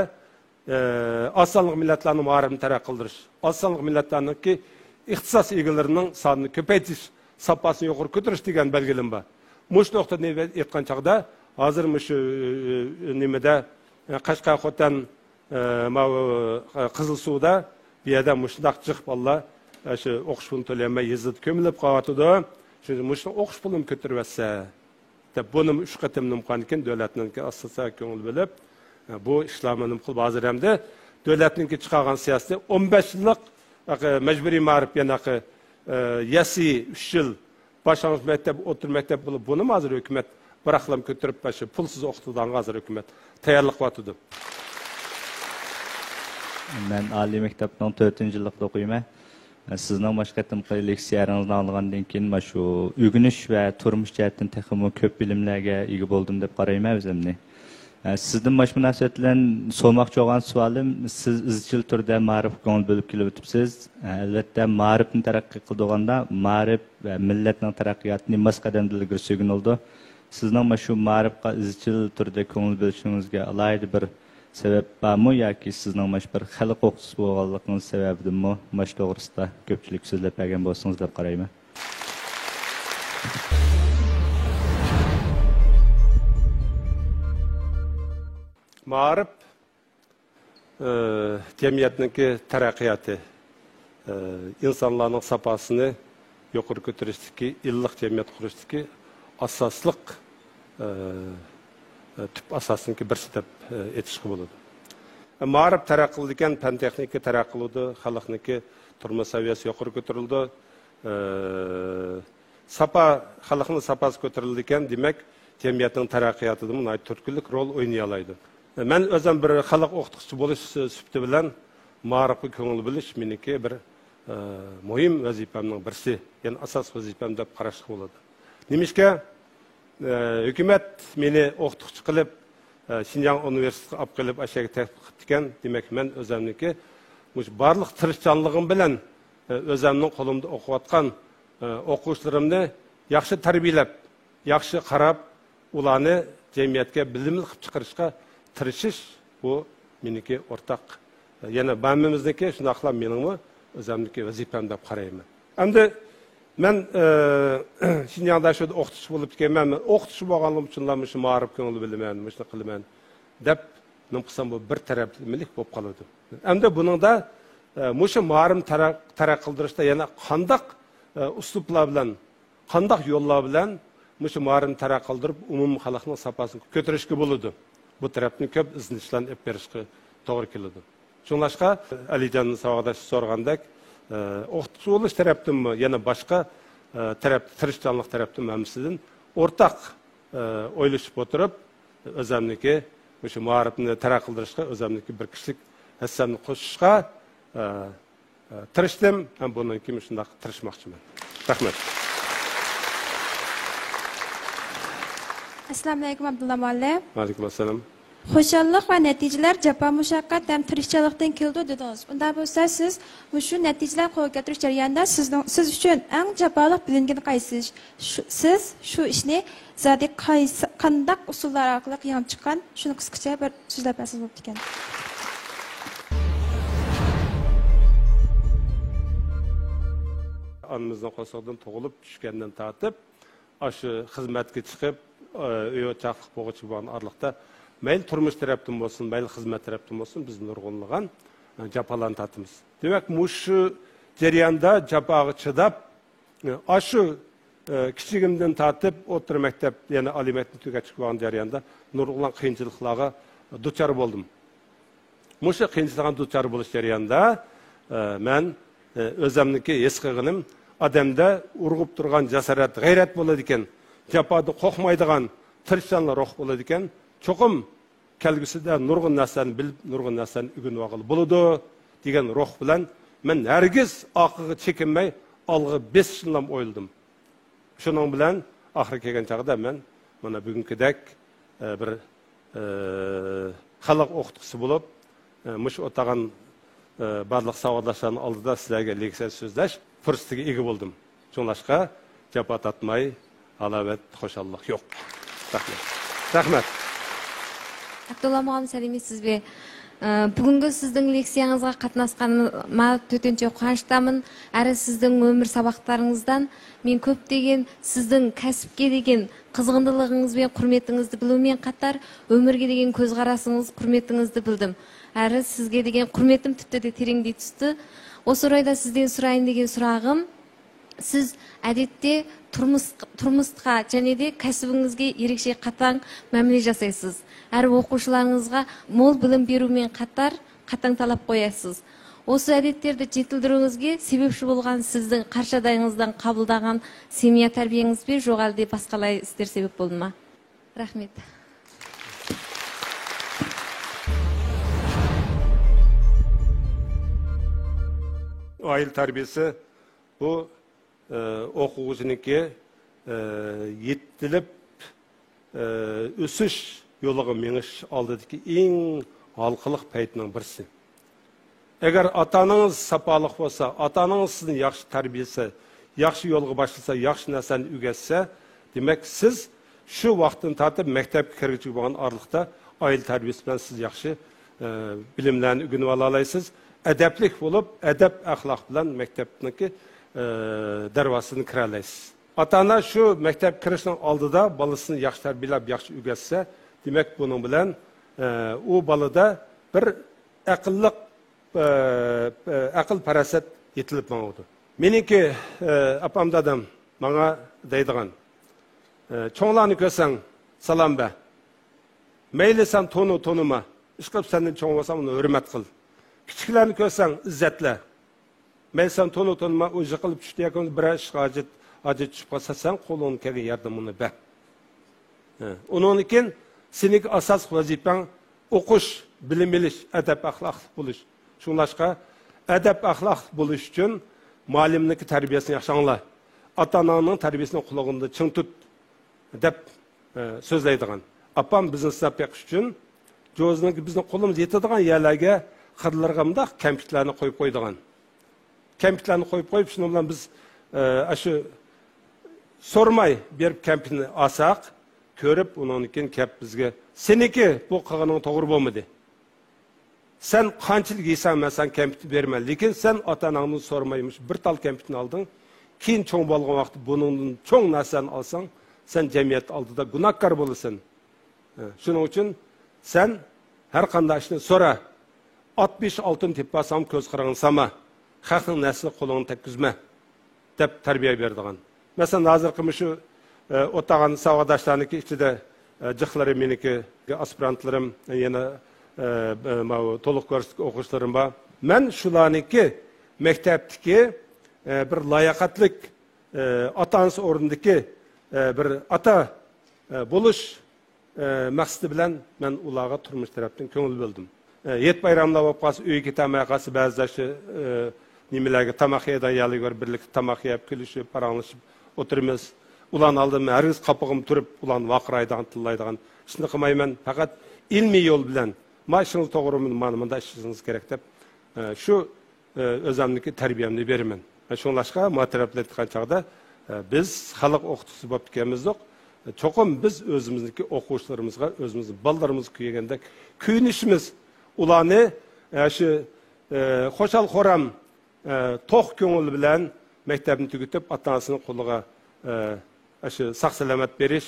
ئە، ئاز سانلىق مىللەتلەرنىڭ مائارىپىنى تەرەققىي قىلدۇرۇش، ئاز سانلىق مىللەتلەرنىڭكى ئىختىساس ئىگىلىرىنىڭ سانىنى كۆپەيتىش، ساپاسىنى يۇقىرى كۆتۈرۈش دېگەن بەلگىلىمە بار. مۇشۇ نۇقتىدىن ئېيتقان چاغدا، ھازىر مۇشۇ، ئە، نېمىدە، ئە، قەشقەر، خوتەن، ئە، ماۋۇ، ئە، قىزىلسۇدا، بۇ يەردە مۇشۇنداق جىق بالىلار، ئە، شۇ ئوقۇش پۇلىنى تۆلىيەلمەي يېزىدا كۆمۈلۈپ قېلىۋاتىدۇ. شۇ، مۇشۇ ئوقۇش پۇلىنى كۆتۈرۈۋەتسە، دەپ، بۇنىمۇ ئۈچ قېتىم نېمە قىلغاندىكىن، دۆلەتنىڭكى ئاساسا كۆڭۈل بۆلۈپ، بۇ ئىشلارنى نېمە قىلىپ، ھازىر ئەمدى دۆلەتنىڭكى چىقارغان سىياسىتى ئون بەش يىللىق مەجبۇرىي مائارىپ، يەنە يەسلى ئۈچ يىل، باشلانغۇچ مەكتەپ، ئوتتۇرا مەكتەپ بولۇپ، بۇنىمۇ ھازىر ھۆكۈمەت بىراقلام كۆتۈرۈپ، مانا شۇ پۇلسىز ئوقۇتىدىغانغا ھازىر ھۆكۈمەت تەييارلىق قىلىۋاتىدۇ. مەن ئالىي مەكتەپنىڭ تۆتىنچى يىللىقىدا ئوقۇيمەن. سىزنىڭ مۇشۇ قېتىمقى لېكسىيەلىرىڭىزنى ئاڭلىغاندىن كېيىن، مانا شۇ ئۆگىنىش ۋە تۇرمۇش جەھەتتىن تېخىمۇ كۆپ بىلىملەرگە ئىگە بولدۇم دەپ قارايمەن ئۆزۈمنى. سىزدىن مانا شۇ مۇناسىۋەت بىلەن سورىماقچى بولغان سوئالىم، سىز ئىزچىل تۈردە مائارىپقا كۆڭۈل بۆلۈپ كېلىۋېتىپسىز. ئەلۋەتتە، مائارىپنى تەرەققىي قىلدۇرغاندا، مائارىپ ۋە مىللەتنىڭ تەرەققىياتىنى ماس قەدەمدە ئىلگىرى سۈرگىلى بولىدۇ. سىزنىڭ مانا شۇ مائارىپقا ئىزچىل تۈردە كۆڭۈل بۆلۈشىڭىزگە ئالاھىدە بىر سەۋەب بارمۇ ياكى سىزنىڭ مانا شۇ بىر خەلق ئوقۇتقۇچىسى بولغانلىقىڭىز سەۋەبىدىنمۇ؟ مانا شۇ توغرىسىدا كۆپچىلىككە سۆزلەپ بەرگەن بولسىڭىز دەپ قارايمەن. مائارىپ، ئى، جەمئىيەتنىڭكى تەرەققىياتى، ئى، ئىنسانلارنىڭ ساپاسىنى يۇقىرى كۆتۈرۈشتىكى، ئىللىق جەمئىيەت قۇرۇشتىكى ئاساسلىق، ئى، ئى، تۈپ ئاساسنىڭكى بىرسى دەپ، ئى، ئېيتىشقا بولىدۇ. مائارىپ تەرەققىي قىلىدىكەن، پەن تېخنىكا تەرەققىي قىلىدۇ، خەلقنىڭكى تۇرمۇش سەۋىيەسى يۇقىرى كۆتۈرۈلىدۇ. ئى، ساپا، خەلقنىڭ ساپاسى كۆتۈرۈلىدىكەن، دېمەك، جەمئىيەتنىڭ تەرەققىياتىدىمۇ ناھايىتى تۈرتكىلىك رول ئوينىيالايدۇ. مەن ئۆزۈم بىر خەلق ئوقۇتقۇچىسى بولۇش سۈپىتى بىلەن مائارىپقا كۆڭۈل بۆلۈش مېنىڭكى بىر، ئە، مۇھىم ۋەزىپەمنىڭ بىرسى، يەنى ئاساسلىق ۋەزىپەم دەپ قاراشقا بولىدۇ. نېمىشقا؟ ئە، ھۆكۈمەت مېنى ئوقۇتقۇچى قىلىپ، ئە، شىنجاڭ ئۇنىۋېرسىتېتىغا ئاپقېلىپ، ئاشۇ يەرگە تەكلىپ قىپتىكەن. دېمەك، مەن ئۆزۈمنىڭكى مۇشۇ بارلىق تىرىشچانلىقىم بىلەن، ئە، ئۆزۈمنىڭ قولۇمدا ئوقۇۋاتقان، ئە، ئوقۇغۇچىلىرىمنى ياخشى تەربىيەلەپ، ياخشى قاراپ، ئۇلارنى جەمئىيەتكە بىلىملىك قىلىپ چىقىرىشقا تىرىشىش، بۇ مېنىڭكى ئورتاق، يەنە ھەممىمىزنىڭكى، شۇنداقلا مېنىڭمۇ ئۆزۈمنىڭكى ۋەزىپەم دەپ قارايمەن. ئەمدى مەن، ئە، شىنجاڭدا شۇ ئوقۇتقۇچى بولۇپ كەلگەنمەن. مەن ئوقۇتقۇچى بولغانلىقىم ئۈچۈنلا مۇشۇ مائارىپقا كۆڭۈل بۆلىمەن، مۇشۇنى قىلىمەن دەپ نېمە قىلسام، بۇ بىر تەرەپلىمىلىك بولۇپ قالىدۇ. ئەمدى بۇنىڭدا، ئە، مۇشۇ مائارىپنى تەرەق-، تەرەققىي قىلدۇرۇشتا يەنە قانداق، ئە، ئۇسلۇبلار بىلەن، قانداق يوللار بىلەن مۇشۇ مائارىپنى تەرەققىي قىلدۇرۇپ، ئومۇمىي خەلقنىڭ ساپاسىنى كۆتۈرۈشكە بولىدۇ؟ بۇ تەرەپتىن كۆپ ئىزدىنىشلارنى ئېلىپ بېرىشقا توغرا كېلىدۇ. شۇڭلاشقا، ئەلىجان ساۋاقداش سورىغاندەك، ئە، ئوقۇتقۇچى بولۇش تەرەپتىنمۇ، يەنە باشقا، ئە، تەرەپ، تىرىشچانلىق تەرەپتىنمۇ ھەممىسىدىن ئورتاق، ئە، ئويلىشىپ ئولتۇرۇپ، ئۆزەمنىڭكى مۇشۇ مائارىپنى تەرەققىي قىلدۇرۇشقا ئۆزەمنىڭكى بىر كىشىلىك ھەسسەمنى قوشۇشقا، ئە، ئە، تىرىشتىم ھەم بۇندىن كېيىن مۇشۇنداق تىرىشماقچىمەن. رەھمەت. ئەسسالامۇئەلەيكۇم، ئابدۇللا مۇئەللىم. ۋەئەلەيكۇم ئەسسالام. خۇشاللىق ۋە نەتىجىلەر جاپا مۇشەققەت ھەم تىرىشچانلىقتىن كېلىدۇ دېدىڭىز. ئۇنداق بولسا، سىز مۇشۇ نەتىجىلەرنى قولغا كەلتۈرۈش جەريانىدا سىزنىڭ، سىز ئۈچۈن ئەڭ جاپالىق بىلىنگىنى قايسى؟ شۇ، سىز شۇ ئىشنى زادى قايسى، قانداق ئۇسۇللار ئارقىلىق يېڭىپ چىققان؟ شۇنى قىسقىچە بىر سۆزلەپ بەرسىڭىز بوپتىكەن. ئانىمىزنىڭ قورسىقىدىن تۇغۇلۇپ چۈشكەندىن تارتىپ، ئاشۇ خىزمەتكە چىقىپ، ئۆي ئوچاقلىق بولغۇچە بولغان ئارىلىقتا، مەيلى تۇرمۇش تەرەپتىن بولسۇن، مەيلى خىزمەت تەرەپتىن بولسۇن، بىز نۇرغۇنلىغان جاپالارنى تارتىمىز. دېمەك، مۇشۇ جەرياندا جاپاغا چىداپ، ئاشۇ، ئە، كىچىكىمدىن تارتىپ ئوتتۇرا مەكتەپ، يەنى ئالىي مەكتەپنى تۈگەتكۈچە بولغان جەرياندا نۇرغۇنلىغان قىيىنچىلىقلارغا دۇچار بولدۇم. مۇشۇ قىيىنچىلىققا دۇچار بولۇش جەريانىدا، ئە، مەن، ئە، ئۆزۈمنىڭكى ھېس قىلغىنىم، ئادەمدە ئۇرغۇپ تۇرغان جاسارەت، غەيرەت بولىدىكەن، جاپادىن قورقمايدىغان، تىرىشچان روھ بولىدىكەن. چوقۇم كەلگۈسىدە نۇرغۇن نەرسىلەرنى بىلىپ، نۇرغۇن نەرسىلەرنى ئۆگىنىۋالغىلى بولىدۇ، دېگەن روھ بىلەن مەن ھەرگىز ئارقىغا چېكىنمەي ئالغا بېسىشنىلا ئويلىدىم. شۇنىڭ بىلەن ئاخىرى كەلگەن چاغدا مەن مانا بۈگۈنكىدەك، ئە، بىر، ئە، خەلق ئوقۇتقۇچىسى بولۇپ، ئە، مۇشۇ ئولتۇرغان، ئە، بارلىق ساۋاقداشلارنىڭ ئالدىدا سىلەرگە لېكسىيە سۆزلەش پۇرسىتىگە ئىگە بولدۇم. شۇڭلاشقا جاپا تارتماي، ھالاۋەت، خۇشاللىق يوق. رەھمەت. رەھمەت. ئابدۇللا مۇغەممەت سەلىمى، سىز بى-، ئە، بۈگۈنكى سىزنىڭ لېكسىيەڭىزگە قاتناشقانلىقىما تۆتىنچى قۇۋانچتامەن. ھەر سىزنىڭ ئۆمۈر ساۋاقلىرىڭىزدىن مەن كۆپلىگەن سىزنىڭ كەسىپكە دېگەن قىزغىنلىقىڭىز بىلەن قۇرمىتىڭىزنى بىلىمەن قاتار، ئۆمۈرگە دېگەن كۆز قارىشىڭىز، قۇرمىتىڭىزنى بىلدىم. ھەر سىزگە دېگەن قۇرمىتىم تۈپتىدە تېرىڭدە تۇتتى. ئوسۇ ئورايدا سىزدىن سورايىن دېگەن سوراغىم، سىز ئادەتتە تۇرمۇس-، تۇرمۇسقا، جەمئىيەتتە كەسپىڭىزگە ئېرىشىشكە قاتتىق مەمىلە ياسايسىز. ھەر ئوقۇغۇچىلىرىڭىزغا مول بىلىم بېرىمەن قاتار قاتتىق تەلەپ قويىسىز. ئوسۇ ئادەتلەردە جېتىلدۈرۈشىڭىزگە سەۋەبچى بولغان سىزنىڭ قارشى ئادايىڭىزدىن قابۇللىغان سەمىمىي تەربىيەڭىز بى جوغالدى باشقىلار ئىستىر سەۋەب بولدىما؟ رەھمەت. ئائىلە تەربىيەسى بۇ، ئە، ئوقۇغۇچىنىڭكى، ئە، يېتىلىپ، ئە، ئۆسۈش يولىغا مېڭىش ئالدىدىكى ئەڭ ھالقىلىق پەيتنىڭ بىرسى. ئەگەر ئاتا-ئانىڭىز ساپالىق بولسا، ئاتا-ئانىڭىز سىزنى ياخشى تەربىيەلىسە، ياخشى يولغا باشلىسا، ياخشى نەرسىلەرنى ئۆگەتسە، دېمەك، سىز شۇ ۋاقىتتىن تارتىپ مەكتەپكە كىرگۈچە بولغان ئارىلىقتا ئائىلە تەربىيەسى بىلەن سىز ياخشى، ئە، بىلىملەرنى ئۆگىنىۋالالايسىز. ئەدەپلىك بولۇپ، ئەدەپ-ئەخلاق بىلەن مەكتەپنىڭكى، ئە، دەرۋازىسىدىن كىرەلەيسىز. ئاتا-ئانا شۇ مەكتەپكە كىرىشنىڭ ئالدىدا بالىسىنى ياخشى تەربىيەلەپ، ياخشى ئۆگەتسە، دېمەك، بۇنىڭ بىلەن، ئە، ئۇ بالىدا بىر ئەقىللىق، ئە، ئە، ئەقىل-پاراسەت يېتىلىپ ماڭىدۇ. مېنىڭكى، ئە، ئاپام-دادام ماڭا دەيدىغان، ئە، «چوڭلارنى كۆرسەڭ، سالام بەر. مەيلى سەن تونۇ، تونۇما. ئىشقىلىپ سەندىن چوڭ بولسا، ئۇنى ھۆرمەت قىل. كىچىكلەرنى كۆرسەڭ، ئىززەتلە. مەيلى سەن تونۇ، تونۇما، ئۇ يىقىلىپ چۈشتى ياكى بىرەر ئىشقا ھاجەت، ھاجەت چۈشۈپ قالسا، سەن قولۇڭدىن كەلگەن ياردىمىڭنى بەر. ھە، ئۇنىڭدىن كېيىن سېنىڭكى ئاساسلىق ۋەزىپەڭ ئوقۇش، بىلىم ئېلىش، ئەدەپ-ئەخلاقلىق بولۇش. شۇڭلاشقا، ئەدەپ-ئەخلاقلىق بولۇش ئۈچۈن مۇئەللىمنىڭكى تەربىيەسىنى ياخشى ئاڭلا. ئاتا-ئاناڭنىڭ تەربىيەسىنى قۇلىقىڭدا چىڭ تۇت» دەپ، ئە، سۆزلەيدىغان. ئاپام بىزنى سىناپ بېقىش ئۈچۈن جوزىنىڭكى بىزنىڭ قولىمىز يېتىدىغان يەرلەرگە قىرلىرىغا مۇنداق كەمپۈتلەرنى قويۇپ قويىدىغان. كەمپۈتلەرنى قويۇپ قويۇپ، شۇنىڭ بىلەن بىز، ئە، ئاشۇ سورىماي بېرىپ كەمپۈتنى ئالساق، كۆرۈپ، ئۇنىڭدىن كېيىن كەپ بىزگە، «سېنىڭكى بۇ قىلغىنىڭ توغرا بولمىدى. سەن قانچىلىك يېسەڭ، مەن ساڭا كەمپۈتنى بېرىمەن. لېكىن سەن ئاتا-ئاناڭدىن سورىماي مۇشۇ بىر تال كەمپۈتنى ئالدىڭ. كېيىن چوڭ بولغان ۋاقىتتا بۇنىڭدىن چوڭ نەرسىلەرنى ئالساڭ، سەن جەمئىيەت ئالدىدا گۇناھكار بولىسەن. شۇنىڭ ئۈچۈن سەن ھەر قانداق ئىشنى سورا. ئات بېشى ئالتۇن تېپىپ ئالساڭمۇ كۆز قىرىڭنى سالما. خەقنىڭ نەرسىسىگە قولۇڭنى تەگكۈزمە» دەپ تەربىيە بېرىدىغان. مەسىلەن، ھازىرقى مۇشۇ، ئە، ئولتۇرغان ساۋاقداشلارنىڭكى ئىچىدە، ئە، جىقلىرى مېنىڭكى، ئاسپىرانتلىرىم، يەنە، ئە، ئە، ماۋۇ تولۇق كۇرستىكى ئوقۇغۇچىلىرىم بار. مەن شۇلارنىڭكى مەكتەپتىكى، ئە، بىر لاياقەتلىك، ئە، ئاتا-ئانىسى ئورنىدىكى، ئە، بىر ئاتا، ئە، بولۇش ئە، مەقسىتى بىلەن مەن ئۇلارغا تۇرمۇش تەرەپتىن كۆڭۈل بۆلدۈم. ئە، ھېيت بايراملار بولۇپ قالسا، ئۆيگە كېتەلمەي قالسا، بەزىدە شۇ، ئە، نېمىلەرگە، تاماق يەيدىغان يەرلەرگە بېرىپ، بىرلىكتە تاماق يەپ، كۈلۈشۈپ، پاراڭلىشىپ ئولتۇرىمىز. ئۇلارنىڭ ئالدىدا مەن ھەرگىز قاپىقىمغا تۇرۇپ، ئۇلارنى ۋارقىرايدىغان، تىللايدىغان ئىشنى قىلمايمەن. پەقەت ئىلمىي يول بىلەن، «ما ئىشىڭىز توغرىمۇ؟ مانا مۇنداق ئىش قىلىشىڭىز كېرەك» دەپ، ئە، شۇ ئۆزۈمنىڭكى تەربىيەمنى بېرىمەن. شۇڭلاشقا، ما تەرەپلەر ئېيتقان چاغدا، بىز خەلق ئوقۇتقۇچىسى بولۇپ كەلمىزدۇق. چوقۇم بىز ئۆزىمىزنىڭكى ئوقۇغۇچىلىرىمىزغا، ئۆزىمىزنىڭ بالىلىرىمىزغا كۆيگەندەك كۆيۈنۈشىمىز، ئۇلارنى، ئە، شۇ، ئە، خۇشال-خۇرام، ئە، توق كۆڭۈل بىلەن، مەكتەپنى تۈگىتىپ، ئاتا-ئانىسىنىڭ قولىغا، ئە، ئاشۇ ساق-سالامەت بېرىش،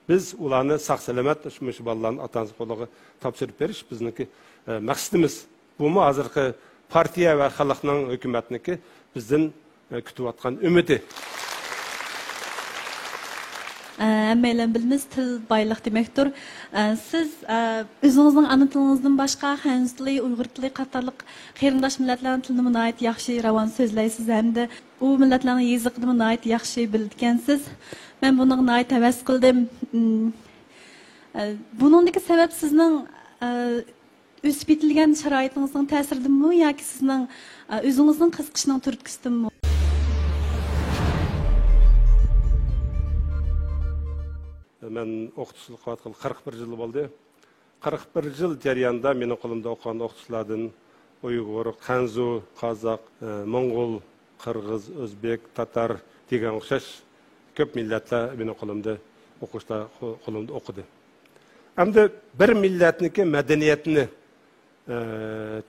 بىز ئۇلارنى ساق-سالامەت شۇ، مۇشۇ بالىلارنى ئاتا-ئانىسىنىڭ قولىغا تاپشۇرۇپ بېرىش بىزنىڭكى، ئە، مەقسىتىمىز. بۇمۇ ھازىرقى پارتىيە ۋە خەلقنىڭ، ھۆكۈمەتنىڭكى بىزدىن، ئە، كۈتۈۋاتقان ئۈمىدى. ئە، ھەممەيلەن بىلىمىز، تىل بايلىق دېمەكتۇر. ئە، سىز، ئە، ئۆزىڭىزنىڭ ئانا تىلىڭىزدىن باشقا خەنزۇ تىلى، ئۇيغۇر تىلى قاتارلىق قېرىنداش مىللەتلەرنىڭ تىلىنىمۇ ناھايىتى ياخشى، راۋان سۆزلەيسىز ھەمدە ئۇ مىللەتلەرنىڭ يېزىقىنىمۇ ناھايىتى ياخشى بىلىدىكەنسىز. مەن بۇنىڭغا ناھايىتى ھەۋەس قىلدىم. ئىم، ئە، بۇنىڭدىكى سەۋەب سىزنىڭ، ئە، ئۆسۈپ يېتىلگەن شارائىتىڭىزنىڭ تەسىرىدىنمۇ ياكى سىزنىڭ، ئە، ئۆزىڭىزنىڭ قىزىقىشىنىڭ تۈرتكىسىدىنمۇ؟ مەن ئوقۇتقۇچىلىق قىلىۋاتقىلى قىرىق بىر يىل بولدى. قىرىق بىر يىل جەريانىدا مېنىڭ قولۇمدا ئوقۇغان ئوقۇتقۇچىلاردىن ئۇيغۇر، خەنزۇ، قازاق، ئە، موڭغۇل، قىرغىز، ئۆزبېك، تاتار دېگەن ئوخشاش كۆپ مىللەتلەر مېنىڭ قولۇمدا، ئوقۇغۇچىلار قو-، قولۇمدا ئوقۇدى. ئەمدى بىر مىللەتنىڭكى مەدەنىيەتنى، ئە،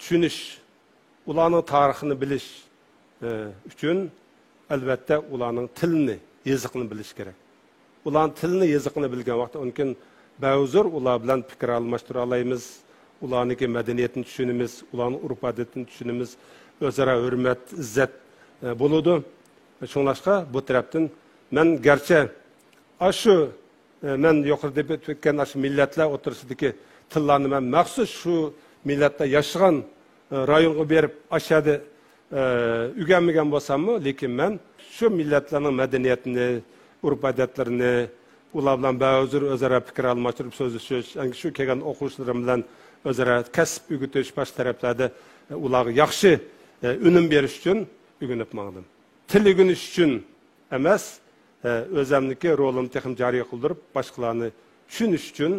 چۈشىنىش، ئۇلارنىڭ تارىخىنى بىلىش، ئە، ئۈچۈن، ئەلۋەتتە، ئۇلارنىڭ تىلىنى، يېزىقىنى بىلىش كېرەك. ئۇلارنىڭ تىلىنى، يېزىقىنى بىلگەن ۋاقىتتا، ئۇنىڭ كېيىن بەزىبىر ئۇلار بىلەن پىكىر ئالماشتۇرالايمىز، ئۇلارنىڭكى مەدەنىيىتىنى چۈشىنىمىز، ئۇلارنىڭ ئۆرپ-ئادىتىنى چۈشىنىمىز، ئۆزئارا ھۆرمەت، ئىززەت، ئە، بولىدۇ. شۇڭلاشقا، بۇ تەرەپتىن مەن گەرچە ئاشۇ ئە، مەن يۇقىرىدا دەپ ئۆتكەن ئاشۇ مىللەتلەر ئوتتۇرىسىدىكى تىللارنى مەن مەخسۇس شۇ مىللەتلەر ياشىغان، ئە، رايونغا بېرىپ، ئاشۇ يەردە، ئە، ئۆگەنمىگەن بولساممۇ، لېكىن مەن شۇ مىللەتلەرنىڭ مەدەنىيەتىنى، ئۆرپ-ئادەتلىرىنى، ئۇلار بىلەن بەزىبىر ئۆزئارا پىكىر ئالماشتۇرۇپ سۆزلىشىش، ئەنە شۇ كەلگەن ئوقۇغۇچىلىرىم بىلەن ئۆزئارا كەسىپ ئۆگىتىش، باشقا تەرەپلەردە، ئە، ئۇلارغا ياخشى، ئە، ئۈنۈم بېرىش ئۈچۈن ئۆگىنىپ ماڭدىم. تىل ئۆگىنىش ئۈچۈن ئەمەس، ئە، ئۆزەمنىڭكى رولىمنى تېخىمۇ جارى قىلدۇرۇپ، باشقىلارنى چۈشىنىش ئۈچۈن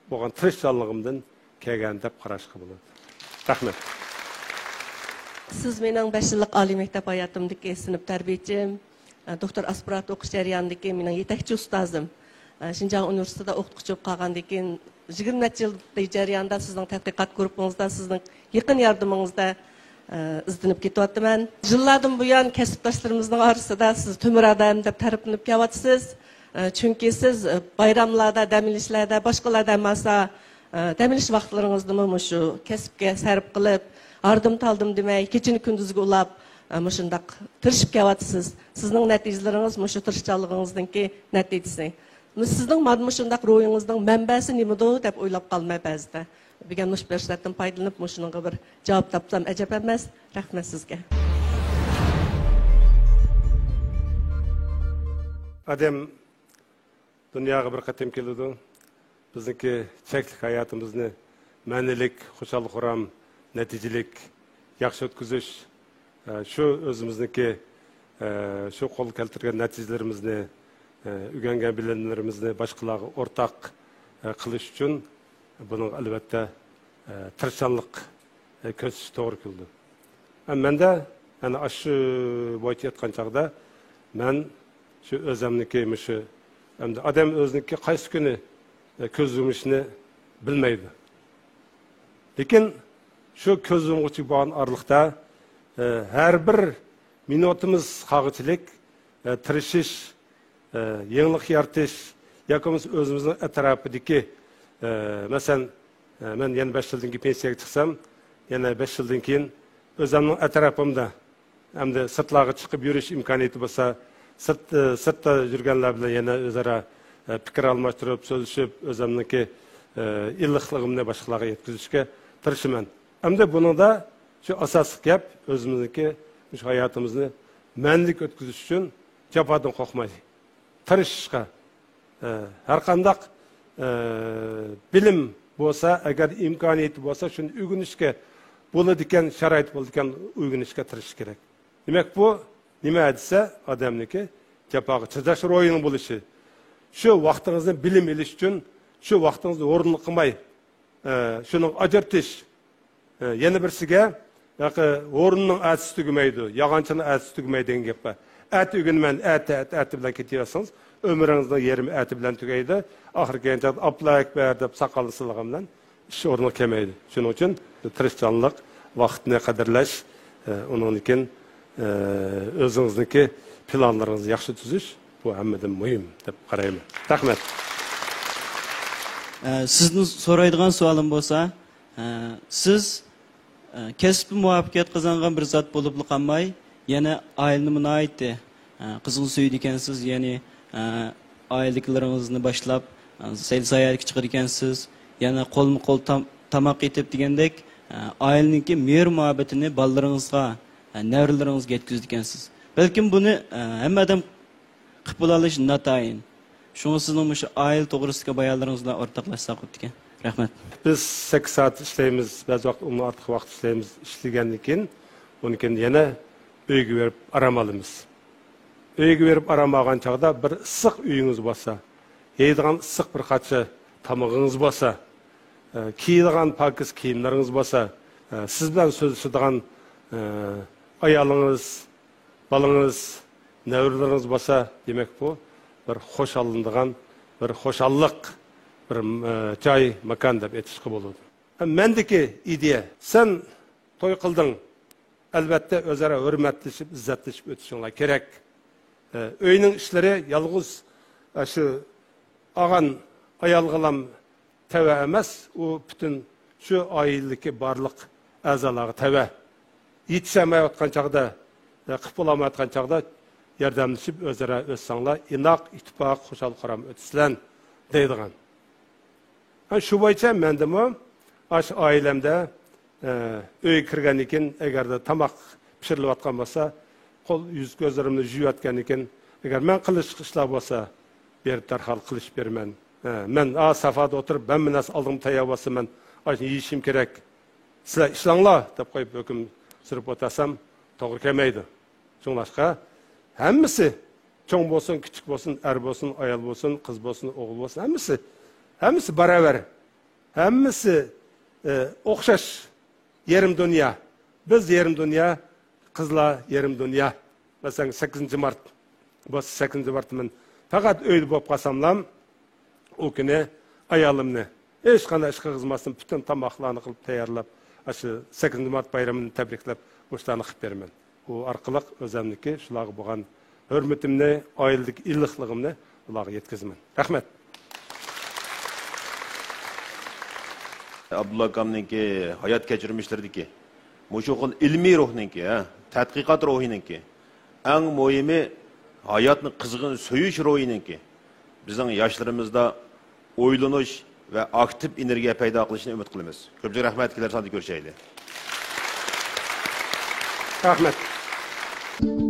بولغان تىرىشچانلىقىمدىن كەلگەن دەپ قاراشقا بولىدۇ. رەھمەت. سىز مېنىڭ بەش يىللىق ئالىي مەكتەپ ھاياتىمدىكى سىنىپ تەربىيەچىم، ئە، دوكتور ئاسپىرانتۇ ئوقۇش جەريانىدىكى مېنىڭ يېتەكچى ئۇستازىم. ئە، شىنجاڭ ئۇنىۋېرسىتېتىدا ئوقۇتقۇچى بولۇپ قالغاندىن كېيىن، يىگىرمە نەچچە يىل جەريانىدا سىزنىڭ تەتقىقات گۇرۇپپىڭىزدا، سىزنىڭ يېقىن ياردىمىڭىزدا، ئە، ئىزدىنىپ كېتىۋاتىمەن. يىللاردىن بۇيان كەسىپداشلىرىمىزنىڭ ئارىسىدا سىز تۆمۈر ئادەم دەپ تەرىپلىنىپ كېلىۋاتىسىز. ئە، چۈنكى سىز، ئە، بايراملاردا، دەم ئېلىشلاردا، باشقىلاردا ئەمەسا، ئە، دەم ئېلىش ۋاقىتلىرىڭىزنىمۇ مۇشۇ كەسىپكە سەرپ قىلىپ، ھاردىم-تالدىم دېمەي، كېچىنى كۈندۈزگە ئۇلاپ، ئە، مۇشۇنداق تىرىشىپ كېلىۋاتىسىز. سىزنىڭ نەتىجىلىرىڭىز مۇشۇ تىرىشچانلىقىڭىزنىڭكى نەتىجىسى. سىزنىڭ مانا مۇشۇنداق روھىڭىزنىڭ مەنبەسى نېمىدۇ دەپ ئويلاپ قالىمەن بەزىدە. بۈگۈن مۇشۇ پۇرسەتتىن پايدىلىنىپ مۇشۇنىڭغا بىر جاۋاب تاپسام ئەجەب ئەمەس. رەھمەت سىزگە. ئادەم دۇنياغا بىر قېتىم كېلىدۇ. بىزنىڭكى چەكلىك ھاياتىمىزنى مەنىلىك، خۇشال-خۇرام، نەتىجىلىك، ياخشى ئۆتكۈزۈش، ئە، شۇ ئۆزىمىزنىڭكى، ئە، شۇ قولغا كەلتۈرگەن نەتىجىلىرىمىزنى، ئە، ئۆگەنگەن بىلىملىرىمىزنى باشقىلارغا ئورتاق، ئە، قىلىش ئۈچۈن بۇنىڭغا ئەلۋەتتە، ئە، تىرىشچانلىق، ئە، كۆرسىتىش توغرا كېلىدۇ. ئە، مەندە، يەنى ئاشۇ بويىچە ئېيتقان چاغدا، مەن شۇ ئۆزەمنىكى مۇشۇ، ئەمدى ئادەم ئۆزىنىڭكى قايسى كۈنى، ئە، كۆز يۇمۇشىنى بىلمەيدۇ. لېكىن شۇ كۆز يۇمغۇچە بولغان ئارىلىقتا، ئە، ھەر بىر مىنۇتىمىز قالغۇچىلىك، ئە، تىرىشىش، ئە، يېڭىلىق يارىتىش ياكى بولمىسا ئۆزىمىزنىڭ ئەتراپىدىكى، ئە، مەسىلەن، ئە، مەن يەنە بەش يىلدىن كېيىن پېنسىيەگە چىقسام، يەنە بەش يىلدىن كېيىن ئۆزۈمنىڭ ئەتراپىمدا ئەمدى سىرتلارغا چىقىپ يۈرۈش ئىمكانىيىتى بولسا، سىرت، ئە، سىرتتا يۈرگەنلەر بىلەن يەنە ئۆزئارا، ئە، پىكىر ئالماشتۇرۇپ، سۆزلىشىپ، ئۆزۈمنىڭكى، ئە، ئىللىقلىقىمنى باشقىلارغا يەتكۈزۈشكە تىرىشىمەن. ئەمدى بۇنىڭدا شۇ ئاساسلىق گەپ، ئۆزىمىزنىڭكى مۇشۇ ھاياتىمىزنى مەنىلىك ئۆتكۈزۈش ئۈچۈن جاپادىن قورقمايلى. تىرىشىشقا، ئە، ھەر قانداق، ئە، بىلىم بولسا، ئەگەر ئىمكانىيىتى بولسا، شۇنى ئۆگىنىشكە بولىدىكەن، شارائىت بولىدىكەن، ئۆگىنىشكە تىرىشىش كېرەك. دېمەك، بۇ نېمە دېسە، ئادەمنىڭكى جاپاغا چىداش روھىنىڭ بولۇشى. شۇ ۋاقتىڭىزنى بىلىم ئېلىش ئۈچۈن، شۇ ۋاقتىڭىزنى ئورۇنلۇق قىلماي، ئە، شۇنىڭغا ئاجرىتىش. ئە، يەنە بىرسىگە، ياقى، ھورۇننىڭ ئەتىسى تۈگىمەيدۇ، ياغانچىنىڭ ئەتىسى تۈگىمەيدۇ دېگەن گەپ بار. ئەتە ئۆگىنىمەن، ئەتە، ئەتە، ئەتە بىلەن كېتىۋەرسىڭىز، ئۆمرىڭىزنىڭ يېرىمى ئەتە بىلەن تۈگەيدۇ. ئاخىرى كەلگەن چاغدا «ئاپلا ئەكبەر» دەپ ساقالنى سىلىغان بىلەن ئىش ئورنىغا كەلمەيدۇ. شۇنىڭ ئۈچۈن تىرىشچانلىق، ۋاقىتنى قەدىرلەش، ئە، ئۇنىڭدىن كېيىن ئۆزىڭىزنىڭكى پىلانلىرىڭىزنى ياخشى تۈزۈش، بۇ ھەممىدىن مۇھىم دەپ قارايمەن. رەھمەت. ئە، سىزدىن سورايدىغان سوئالىم بولسا، ئە، سىز، ئە، كەسىپتە مۇۋەپپەقىيەت قازانغان بىر زات بولۇپلا قالماي، يەنە ئائىلىنىمۇ ناھايىتى، ئە، قىزغىن سۆيىدىكەنسىز، يەنى، ئە، ئائىلىدىكىلىرىڭىزنى باشلاپ، ئە، سەيلە ساياھەتكە چىقىدىكەنسىز، يەنە قولمۇ قول تام-، تاماق ئېتىپ دېگەندەك، ئە، ئائىلىنىڭكى مېھىر مۇھەببىتىنى بالىلىرىڭىزغا، ئە، نەۋرىلىرىڭىزگە يەتكۈزىدىكەنسىز. بەلكىم بۇنى، ئە، ھەممە ئادەم قىلىپ بولالىشى ناتايىن. شۇڭا سىزنىڭ مۇشۇ ئائىلە توغرىسىدىكى بايانلىرىڭىز بىلەن ئورتاقلاشساق بوپتىكەن. رەھمەت. بىز سەككىز سائەت ئىشلەيمىز، بەزى ۋاقىت ئۇنىڭدىن ئارتۇق ۋاقىت ئىشلەيمىز. ئىشلىگەندىن كېيىن، ئۇنىڭدىن كېيىن يەنە ئۆيگە بېرىپ ئارام ئالىمىز. ئۆيگە بېرىپ ئارام ئالغان چاغدا بىر ئىسسىق ئۆيىڭىز بولسا، يەيدىغان ئىسسىق بىر قاچا تامىقىڭىز بولسا، ئە، كىيىدىغان پاكىز كىيىملىرىڭىز بولسا، ئە، سىز بىلەن سۆزلىشىدىغان، ئە، ئايالىڭىز، بالىڭىز، نەۋرىلىرىڭىز بولسا، دېمەك، بۇ بىر خۇشاللىنىدىغان، بىر خۇشاللىق، بىر، ئە، جاي، ماكان دەپ ئېيتىشقا بولىدۇ. مەندىكى ئىدىيە، سەن توي قىلدىڭ، ئەلۋەتتە، ئۆزئارا ھۆرمەتلىشىپ، ئىززەتلىشىپ ئۆتۈشۈڭلار كېرەك. ئە، ئۆينىڭ ئىشلىرى يالغۇز، ئە، شۇ ئاغان ئايالغىلام تەۋە ئەمەس، ئۇ پۈتۈن شۇ ئائىلىدىكى بارلىق ئەزالارغا تەۋە. يېتىشەلمەيۋاتقان چاغدا، قىلىپ بولالمايۋاتقان چاغدا ياردەملىشىپ ئۆزئارا ئۆتسەڭلار، ئىناق، ئىتتىپاق، خۇشال-خۇرام ئۆتىسىلەن دەيدىغان. ھە، شۇ بويىچە مەندىمۇ ئاشۇ ئائىلەمدە، ئە، ئۆيگە كىرگەندىن كېيىن، ئەگەردە تاماق پىشۇرۇلۇۋاتقان بولسا، قول يۈز كۆزلىرىمنى يۇيۇۋەتكەندىن كېيىن، ئەگەر مەن قىلىشلىق ئىشلار بولسا، بېرىپ دەرھال قىلىشىپ بېرىمەن. ھە، مەن، ئا، سافادا ئولتۇرۇپ، ھەممە نەرسە ئالدىمغا تەييار بولسا، مەن ئاشۇنى يېيىشىم كېرەك. سىلەر ئىشلەڭلار دەپ قويۇپ، ھۆكۈم سۈرۈپ ئولتۇرسام، توغرا كەلمەيدۇ. شۇڭلاشقا، ھەممىسى، چوڭ بولسۇن، كىچىك بولسۇن، ئەر بولسۇن، ئايال بولسۇن، قىز بولسۇن، ئوغۇل بولسۇن، ھەممىسى، ھەممىسى باراۋەر. ھەممىسى، ئە، ئوخشاش. يېرىم دۇنيا. بىز يېرىم دۇنيا، قىزلار يېرىم دۇنيا. مەسىلەن، سەككىزىنچى مارت بولسا، سەككىزىنچى مارتتا مەن پەقەت ئۆيدە بولۇپ قالساملام، ئۇ كۈنى ئايالىمنى ھېچقانداق ئىش قىلغۇزماستىن، پۈتۈن تاماقلارنى قىلىپ تەييارلاپ، ئاشۇ سەككىزىنچى مارت بايرىمىنى تەبرىكلەپ، مۇشۇلارنى قىلىپ بېرىمەن. ئۇ ئارقىلىق ئۆزۈمنىڭكى شۇلارغا بولغان ھۆرمىتىمنى، ئائىلىدىكى ئىللىقلىقىمنى ئۇلارغا يەتكۈزىمەن. رەھمەت. ئابدۇللا ئاكامنىڭكى ھايات كەچۈرمىشلىرىدىكى مۇشۇ خىل ئىلمىي روھنىڭكى، ھە، تەتقىقات روھىنىڭكى، ئەڭ مۇھىمى ھاياتنى قىزغىن سۆيۈش روھىنىڭكى بىزنىڭ ياشلىرىمىزدا ئويلىنىش ۋە ئاكتىپ ئېنېرگىيە پەيدا قىلىشىنى ئۈمىد قىلىمىز. كۆپچىلىك رەھمەت، كېلەر ساندا كۆرۈشەيلى. رەھمەت.